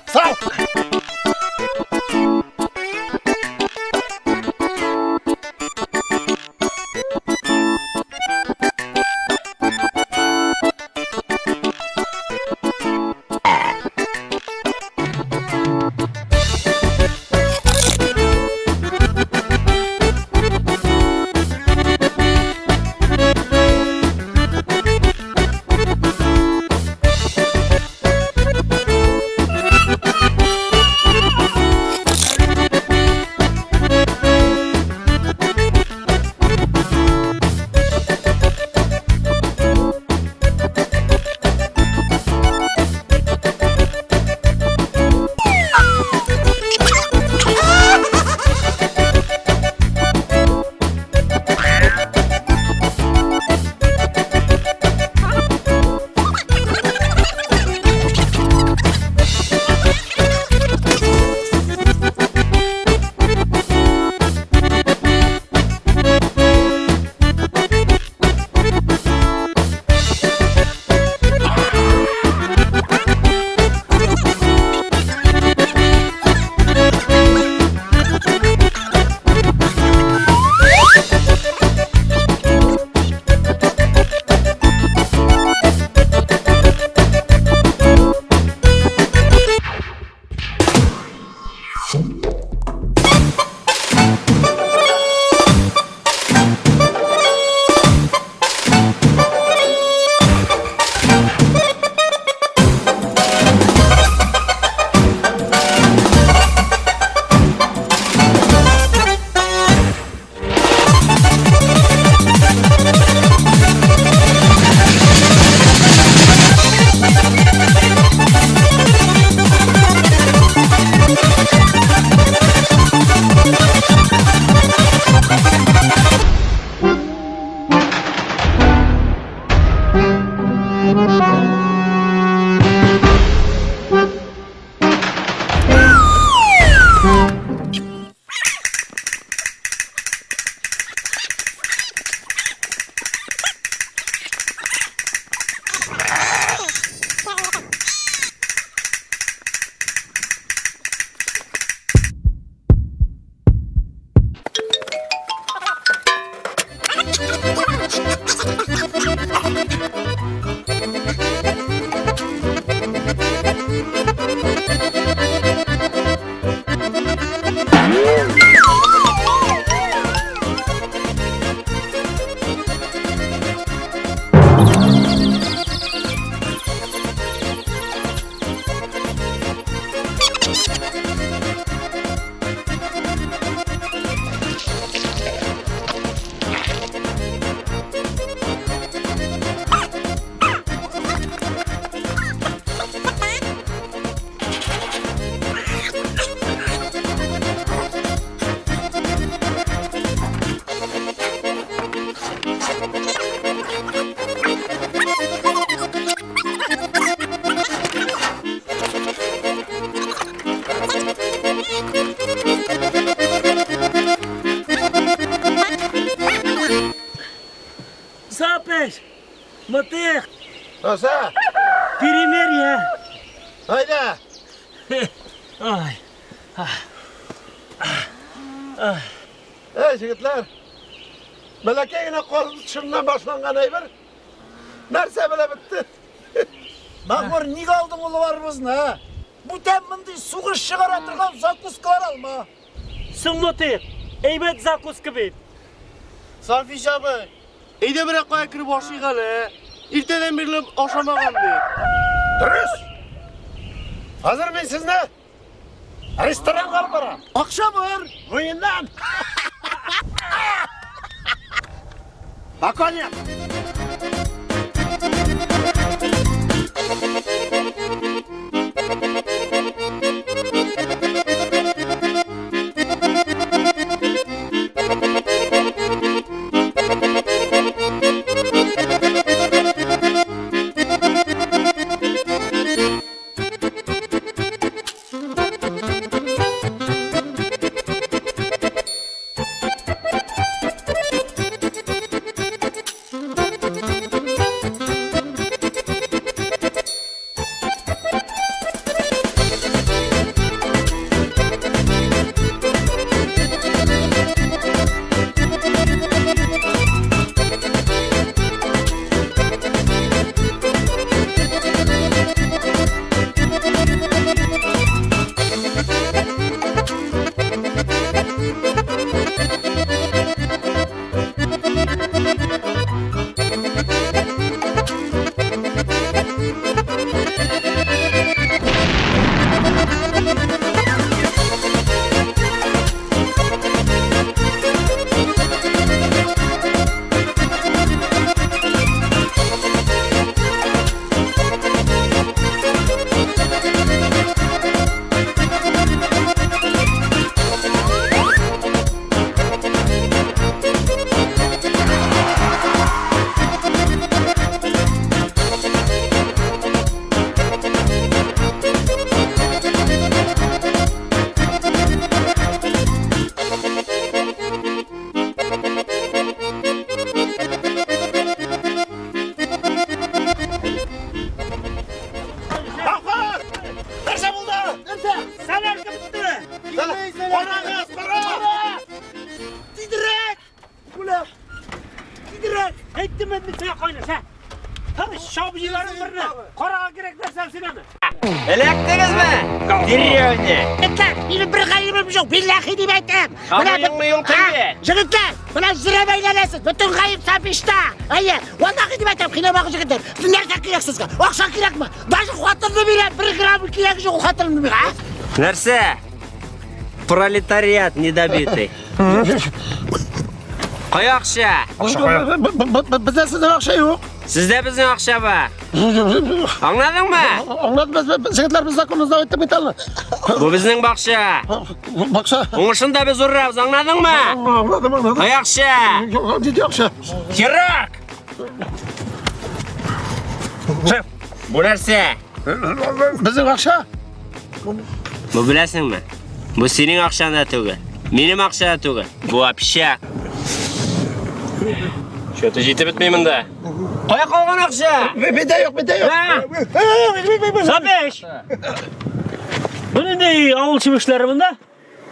Сал! Сапыч! Мытык! Нәрсә? Перемирие! Әйдә! Ай. Әй, җегетләр! Бәләкәй генә кар төшеннән башланган әйбер нәрсә белән бетте? Мәгъмур, нигә алдың ул арбузны, а? Бүтән мондый сугыш чыгара торган закускалар алма. Соң, Мытык, әйбәт закуска бит. Сафич абый, әйдә берәр кая кереп ашыйк әле. Иртәдән бирле ашамаган бит. Дөрес! Хәзер мин сезне ресторанга алып барам. Акча бар. Муеннан! Пока нет! Ахыр! Нәрсә булды? Нәрсә? Солярка бетте. Карагыз, кара! Тизрәк! Бүләк! Тизрәк! Әйттем мин сиңа кайнаш, ә? Тыныч, шабыйларың берне. Карага кирәк нәрсә сөйләмә. Эләктегезме? Деревня. Егетләр, минем бер гаебем юк, билләхи дип әйтәм. Абыеңны юк инде. Егетләр, менә зря бәйләнәсез. Бөтен гаеп Сафишта. Әйе, валлахи дип әйтәм, кыйнамагыз егетләр. Сез нәрсә кирәк сезгә? Акча кирәкме? Даже хатынны бирәм, бер грамм кирәк юк хатынны бирәм, а? Нәрсә? Пролетариат недобитый. Кая акча? Бездә сезнең акча юк. Сездә безнең акча бар. Аңладыңмы? Аңладым, без егетләр без законны знать итеп бит әле. Бу безнең бакча. Бакча. Уңышын да без урырабыз, аңладыңмы? Аңладым, аңладым. Кая акча? Юк, нинди акча? Хирург! Шеф, Бу нәрсә? безнең акча. Бу беләсеңме? Бу синең акчаң да түгел. Минем акча да түгел. Бу общак. Что-то җитеп бетми монда. Кая калган акча? Миндә юк, миндә юк. Сапиш! Бу нинди авыл чебешләре монда?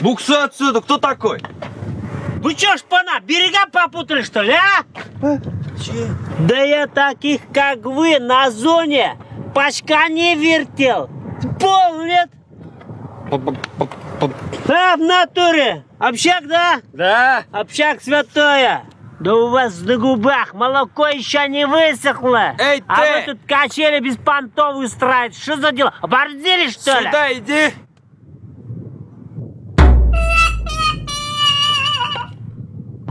Буксуй отсюда, кто такой? Вы чё, шпана, берега попутали, что ли, а? Да я таких, как вы, на зоне пачка не вертел. Пол нет? А, в натуре. Общак, да? Да. Общак святое. Да у вас на губах молоко еще не высохло. Эй, А ты! вы тут качели без понтов устраиваете. Что за дело? Оборзели, что ли? Сюда иди!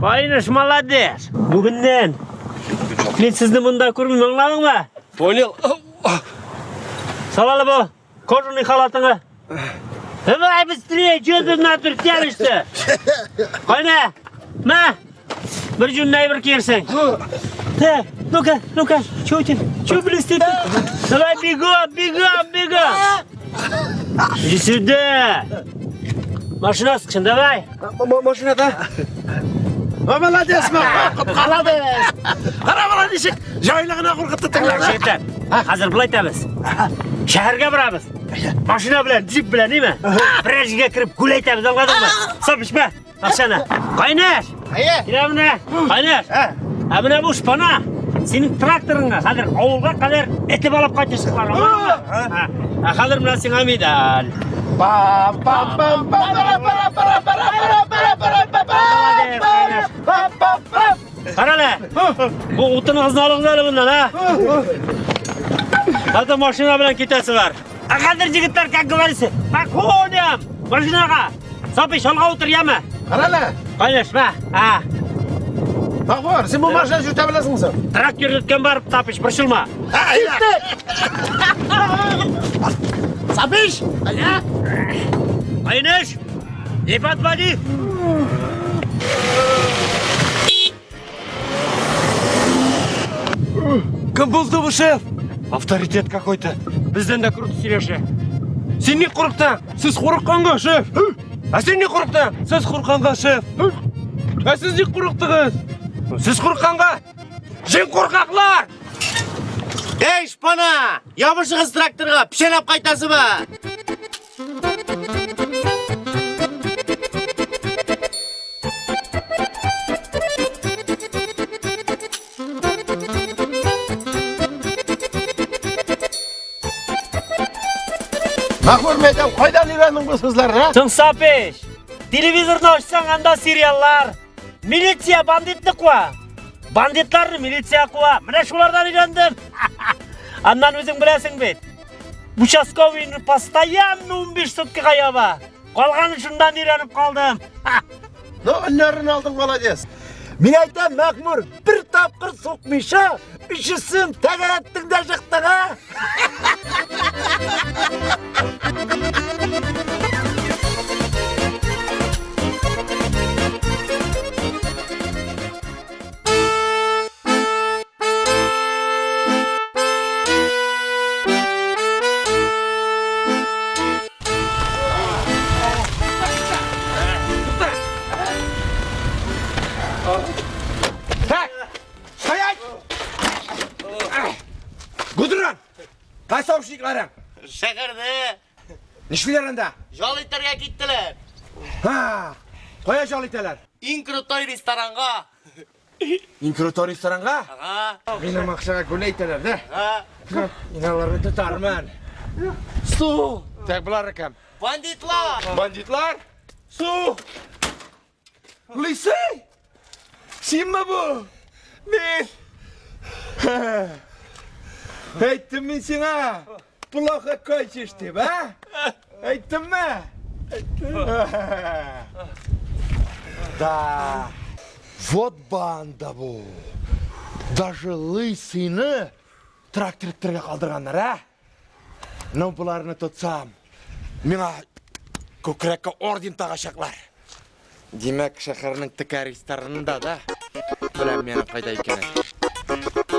Кайныш, молодец. Бүгеннән мин сезне монда күрмим, аңладыңмы? Понял? Сал әле бу кожаный халатыңны. Давай быстрее, что ты натур тянешься? Кайна, на, бер җүнле бер киерсең. Так, ну-ка, ну-ка, что у тебя? Что блестит? Давай бегом, бегом, бегом. Иди сюда. Машина скажи, давай. Машина, да? Молодец, Махмуд, молодец. Кара бала ничек җайлы гына куркытты тегеләрне. Егетләр, хәзер болай итәбез. Шәһәргә барабыз. Машина белән, джип белән, ниме? Берәр җиргә кереп гүл әйтәбез, аңладыңмы? Сапиш, мә, акчаны. Кайнаш! Әйе. Килә менә. Кайнаш. Ә менә бу шпана синең тракторыңа хәзер авылга кадәр этеп алып кайтышыклар, аңладыңмы? Ә хәзер менә сиңа медаль. Пам пам пам пам пара пара пара пара пара пара пара Молодец, Кайнаш. пам пам пам. Кара әле. Бу утыныгызны алыгыз әле моннан, а? Хәзер машина белән китәсе бар. Ә хәзер егетләр, как говорится, по коням! Машинага! Сапиш, алга утыр, яме. Кара әле. Кайнаш, мә. А, Махмур, син бу машина йөртә беләсеңме соң? трактор йөрткән барып, Сапиш, борчылма. Сапиш! Кайнаш, не подводи. Кем булды бу шеф? Авторитет какой-то. Бездән дә круто сөйләшә. Син ни курыктың? Сез курыкканга, шеф. Ә син ни курыктың? Сез курыкканга, шеф. Ә сез ни курыктыгыз? Сез курыкканга. Җен куркаклар! Эй, шпана! Ябышыгыз тракторга, печән кайтасы бар. Махмур мәйтәм, кайдан өйрәнең бу сүзләрне? Соң, Сапиш, телевизорны ачсаң, анда сериаллар. Милиция бандитны куа. Бандитларны милиция куа. Менә шулардан өйрәндем. Аннан үзең беләсең бит. Участковыйны постоянно 15 суткага яба. Калганын шуннан өйрәнеп калдым. Ну, өннәрен алдың, молодец. Мин әйтәм, Мәхмүр, бер тапкыр сукмыйча, өчесен тәгәрәттең дә чыктың, а? Так! Стоять! Гудран! Кайсы общикларың? Шәһәрдә Нишлиләр анда? ял итәргә киттеләр. Ха! Кая ял итәләр? Иң крутой ресторанга. Иң крутой ресторанга? Ага. Минем акчага гүл әйтәләр, дә? Ага. Мин аларны тотармын. Су! Так, болар кем? Бандитлар! Бандитлар? Су! Лысый! Синме бу? Мин! Әйттем мин сиңа! Плохо кончишь дип, а? Әйттемме? Да. Вот банда бу. Даже лысыйны трактор иттергә калдырганнар, а? Ну, боларны тотсам, миңа күкрәккә орден тагачаклар. Димәк, шәһәрнең текә ресторанында да беләм мин кайда икәнен.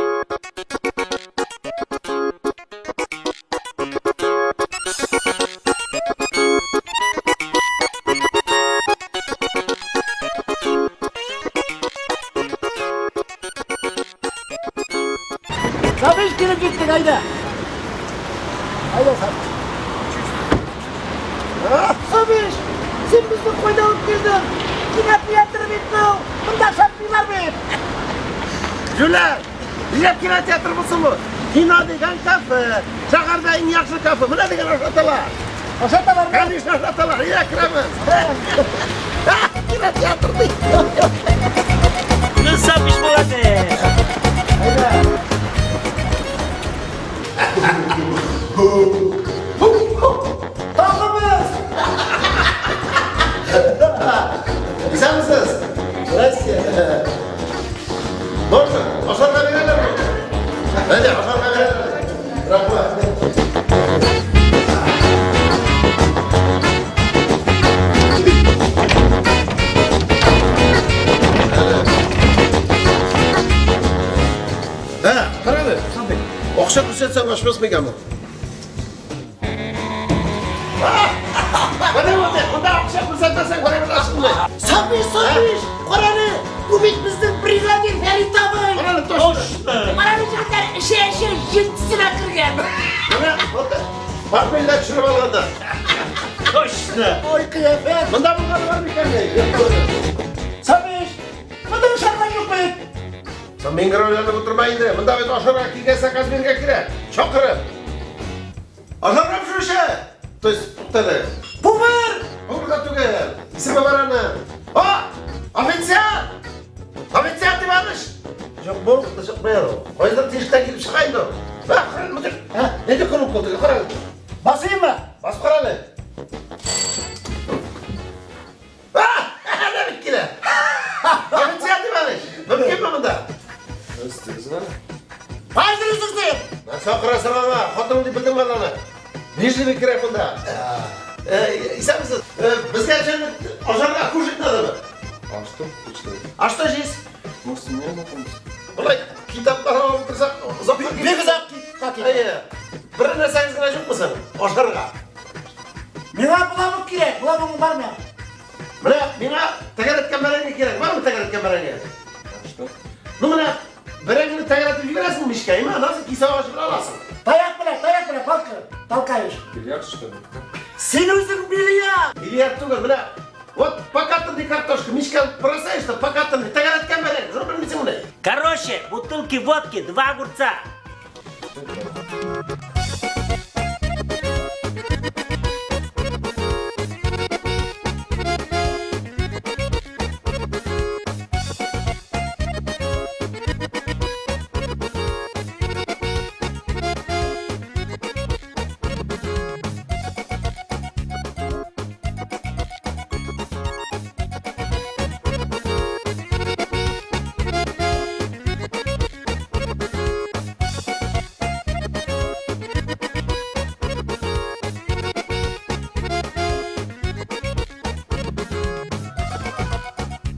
Сабиш килеп җиттек, әйдә. Әйдә, Сабиш. Сабиш, син безне кайда алып килдең? Кинотеатр бит бу. Монда шатлыйлар бит. Җүләр! Нигә кинотеатр булсын бу? Кино дигән кафе. Шәһәрдә иң яхшы кафе. Менә дигән ашаталар. Ашаталар. Конечно, ашаталар. Әйдә керәбез. Кинотеатр ди. Ну, Сапиш, молодец. Әйдә. Тагыбыз! Исәнмесез? Здрасте. Можно? Ашарга бирәләрме? Әйдә, ашарга бирәләр. Рәхмәт. Ә, кара әле, Акча күрсәтсәң ачмас микән бу? Менә монда, монда акча күрсәтмәсәң, барыбер ачылмый. Сабиш, Сабиш, кара әле. Бу бит безнең бригадир Фәрит абый. Карале, точно. Карале, җегетләр, эчә-эчә җен төсенә кергән. Менә, вот, портфельдә төшереп алганда. Точно. Ой, кыяфәт. Монда булганы бар микән? Сабиш, монда ашарга юк бит. Син миңгер уйланып утырма инде. Монда бит ашарга килгән заказ бирергә кирәк. Чакырып. Ашарга пешерүче. То есть, туктале. Повар! Повар да түгел. Исеме бар аның. А! Официант! Официант Иваныч! Юк, бу чыкмый ул. Кайдан тишектән килеп чыга инде ул. Ха, кара, мөдир. Ха, нинди кнопка теге, кара. Басыйммы? Басып кара әле. А! Әнә бит килә. Официант Иваныч, мөмкинме монда? Хәзер үзең. Нәрсә акырасың аңа? Хатының дип белдеңме әллә аны? Вежливый кирәк монда. Исәнмесез. Безгә эчәрлек ашарга кушать надо. А что почитать? А что здесь? Может, меня знакомить? Болай китаплар алып утырсак, озак Бик озак китә. Әйе. Бер нәрсәгез генә юкмы соң? Ашарга. Миңа боламык кирәк, боламыгың бармы? Менә миңа тәгәрәткән бәрәңге кирәк. Бармы тәгәрәткән бәрәңге? А что? Ну менә бәрәңгене тәгәрәтеп җибәрәсең мичкә, әйме? Аннан соң кисә агачы белән аласың. Таяк белән, таяк белән, палка толкаешь. Бильярд, что ли? Син үзең бильярд. Бильярд түгел, менә вот покатанный картошка, мичкә бросаешь да покатанный, тәгәрәткән бәрәңге. Шуны белмисең менә. Короче, бутылки водки, 2 огурца.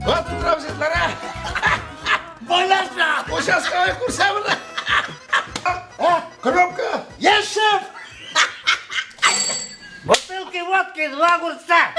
Вот утырабыз егетләр, ә? Байларча. Участковый күрсә моны. Кнопка. Yes, шеф. Бутылки водки, 2 огурца.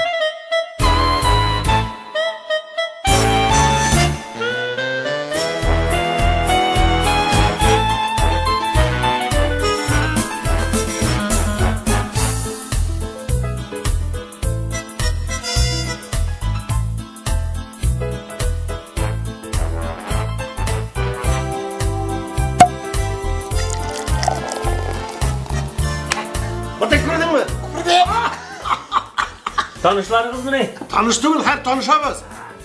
Бутык күрдеңме? Күрдем. Танышларыгызмы ни? Таныш түгел, хәр танышабыз.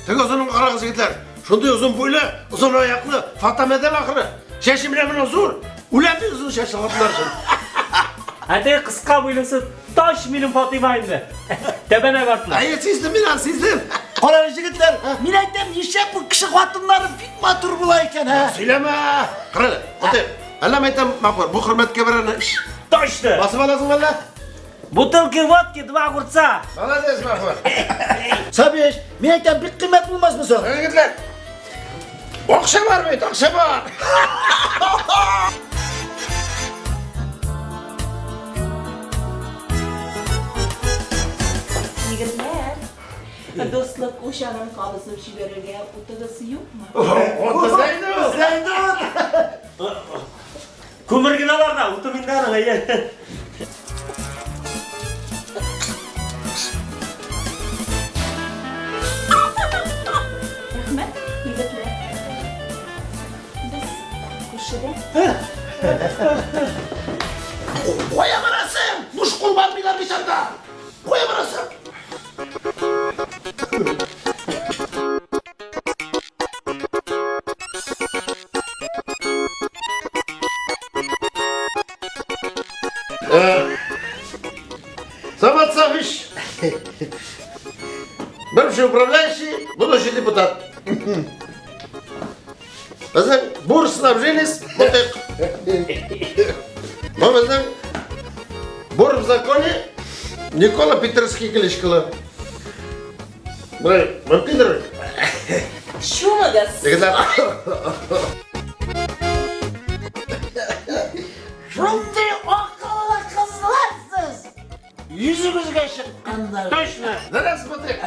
Теге озынын карагыз егетләр. Шундый озын буйлы, озын аяклы, фотомодель ахыры. Чәче менә менә зур. Үләм бит озын чәчле хатыннар өчен. Ә теге кыска буйлысы таш минем Фатыйма инде. Тәбәнәк артлы. Әйе, сиздем мин аны, сиздем. Карагыз егетләр, мин әйтәм, нишләп бу кеше хатыннары бик матур була икән, ә? Сөйләмә. Кара әле, Фатыйм. Әллә мин әйтәм, Махмур, бу хөрмәткә бер аны Точно. Басып аласың әллә? Бутылки водки, 2 огурца. Молодец, Махмур. Сабиш, мин әйтәм, бик кыйммәт булмасмы соң? Егетләр, акча бар бит, акча бар. Егетләр, дуслык учагын кабызып җибәрергә утыгыз юкмы? Ут бездә инде ул. Бездә инде ут. Күмер генә бар да, уты миндә аның, әйе. Рәхмәт, егетләр. Без күршедә. Кая барасың? Буш кул бармыйлар бит анда. Кая барасың? Самат Сафич, бывший управляющий, будущий депутат. Безнең бур снабженец Мутык. Бу безнең бур в законе Никола Питерский кличкалы. Болай мөмкиндер бит? Чумыгыз. Егетләр. Шундый акыллы кызлар сез. Йөзегезгә чыкканнар. Точно. Дөрес, Мутык.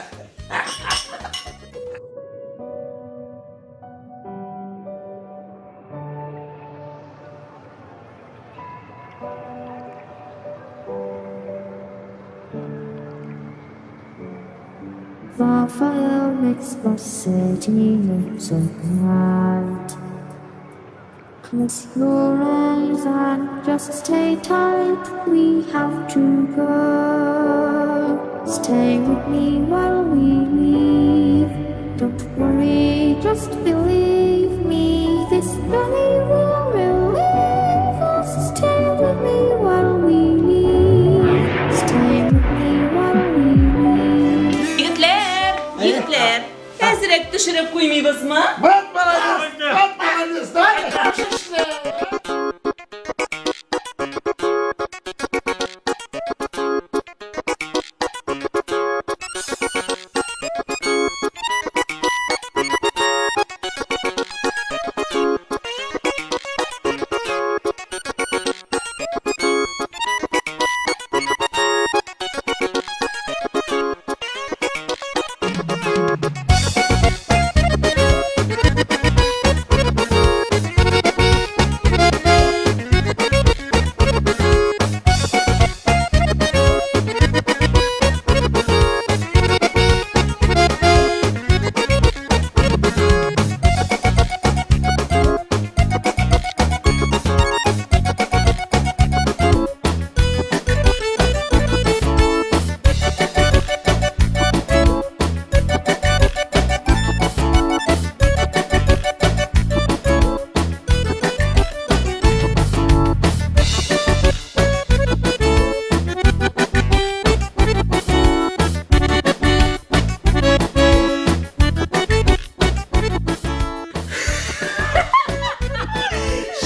The fire makes the city look so bright. Close your eyes and just stay tight. We have to go. Stay with me while we leave. Don't worry, just believe me. This journey will relieve us. Stay with me while we leave. Stay with me while we leave. Егетләр, егетләр, әзрәк төшереп куймыйбызмы? Вот молодец! Вот молодец! Давай!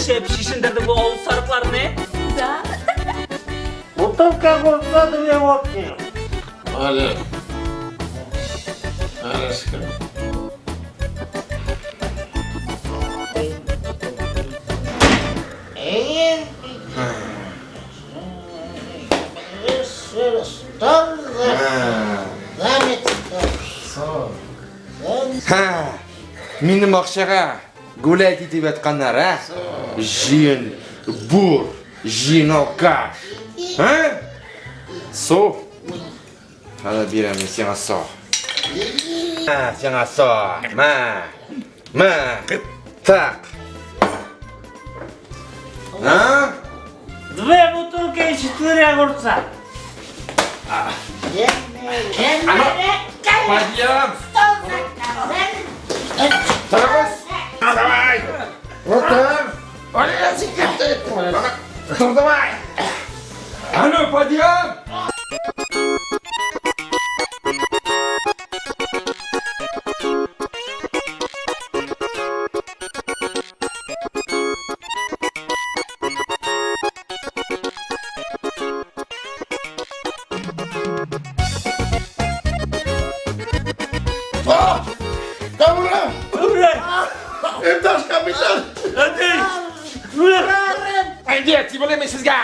Шәп чишендерде бу авыл сарыкларны. Да. Бутылка огурца, две водки. Молодец. Хорошо. Ха, минем акчага гулять итеп ятканнар, а? Җыен бур, җыен алкаш. А? Су. Хәзер бирәм мин сиңа су. Ма, сиңа су. Ма. Ма. Так. А? Две бутылки и четыре огурца. Подъем! Торыгыз! Давай! Утыр! Тор давай! А ну, подъем! Камера! Иптәш капитан! Әйдә, тибелем мин сезгә!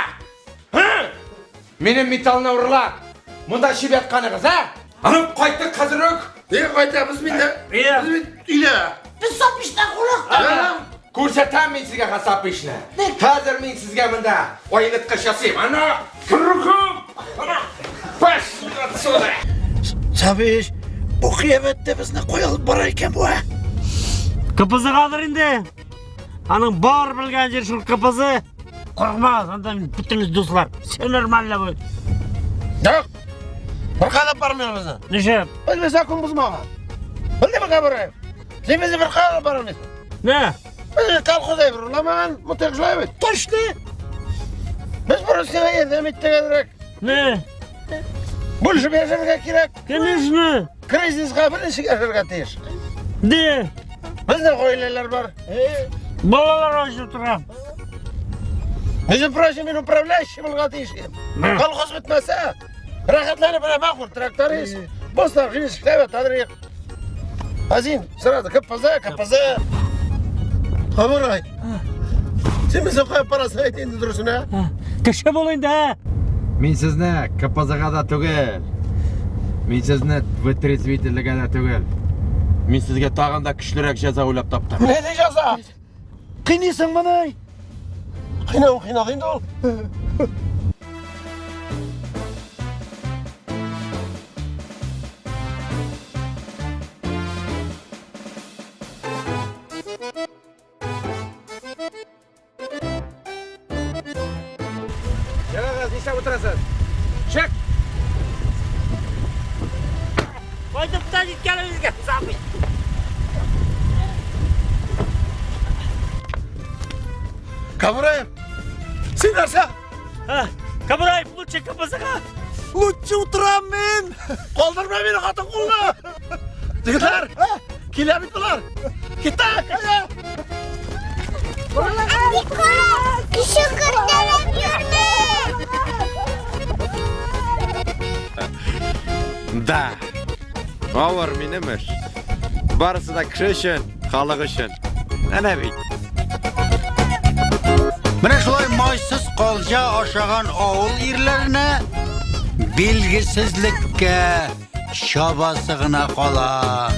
Минем металлны урлап, монда эчеп ятканыгыз, а? Аны кайттык хәзер үк! Нигә кайтабыз мин дә? Без бит өйдә. Без Сапиштан курыктык. Күрсәтәм мин сезгә Хасапишны. Хәзер мин сезгә монда айныткыч ясыйм. Ана, кругом! Ана, пошли отсюда! Сабиш, бу кыямәттә безне кая алып бара икән бу, ә? КПЗ-гадыр инде. Аның бар белгән җир шул КПЗ. Курыкмагыз, анда бөтенебез дуслар. Все нормально будет. Юк. Беркая да бармыйбыз безне. Нишләп? Без бит закон бозмаган. Белдеңме, Габраев? Син безне беркая да бармыйсың. Не? Без бит колхоз әйбер урламаган, мотык шулай бит. Точно! Без просто сиңа ярдәм иттек әзрәк. Не? Бүлешеп яшәргә кирәк. Конечно. Кризиска берничек яшәргә тиеш. Де? Безнең гаиләләр бар. Балалар ачып тора. Между прочим, мин управляющий булырга тиеш идем. Колхоз бетмәсә, рәхәтләнеп менә махур тракторист. Бостан жизнь эшләп ятадыр идек. Ә син сразу КПЗ, КПЗ. Камырай. Син безне кая барасың әйт инде дөресен, ә? Кеше бул инде, ә? Мин сезне КПЗга да түгел. Мин сезне вытрезвительгә дә түгел. Мин сезгә тагын да көчлерәк җәза уйлап таптым. Нинди җәза? Кыйныйсыңмыни? Кыйнавын кыйнады инде ул. нишләп утырасыз? Чык! Кайтып та җиткәнебезгә, Сафич. Кабураев, син нәрсә? Кабураев, лучше КПЗга. Лучше утырам мин. Калдырма мине хатын кулына. Егетләр, килә бит болар. Киттек. Кеше күтәреп йөрмә! Да. Авыр минем эш. Барысы да кеше өчен, халык өчен. Әнә бит. Менә шулай майсыз калҗа ашаган авыл ирләренә билгесезлеккә чабасы гына кала.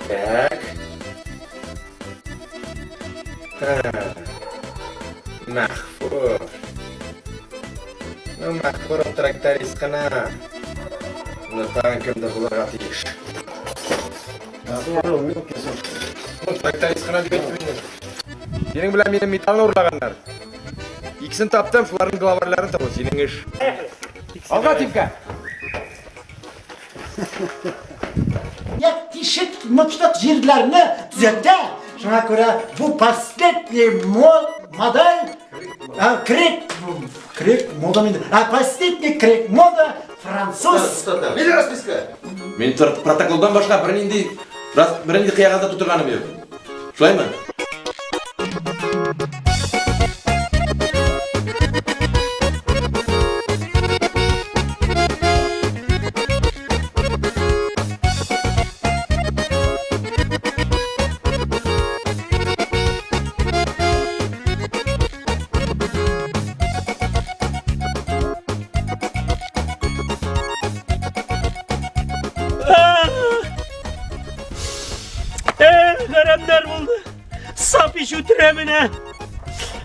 Так. Мәхфур. Ну, Мәхфур ул тракторист кына. Ну, тагын кемдер булырга тиеш. Ну, тракторист кына дип әйттем инде. Синең белән минем металлны урлаганнар. Икесен таптым, шуларның главарьларын табу синең эш. Алга, Тимка! Я тишек мочлык җирләрне төзәтә. Шуңа күрә бу последний модель, крик, крик мода инде. А последний крик мода француз. Бир расписка. Мин протоколдан башка бернинди бернинди кыягаз да тутырганым юк. Шулаймы? Хәрәмнәр булды. Сапич үтерә менә.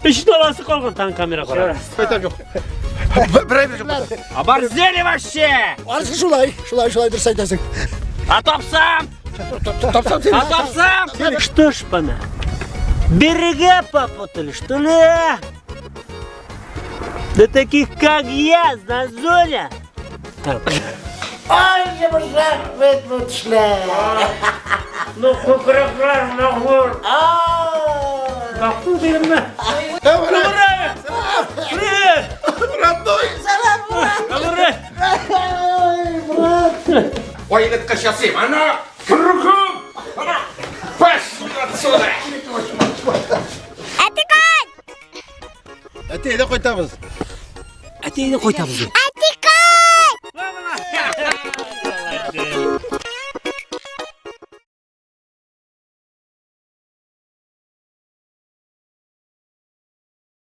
Өч таласы калган таң камера кара. Кайтам юк. Бер әйбер юк. Оборзели вообще! Арысы шулай, шулай, шулай дөрес әйтәсең. А тапсам! Тапсам син. А тапсам! Что ж, пана, берега попутали, что ли? Да таких, как я, на зоне. Ай, йомшак бит бу тешләр. Ну, күкрәкләр, мәгъфур. Мәгъфур дигәнме? Кабураев! Привет! Родной! Кабураев! Ай, брат. Ой, егеткә ясыйм. Ана, кругом! Ана, пошли отсюда! Әти, кайт! Әти, әйдә кайтабыз. Әти, әйдә кайтабыз.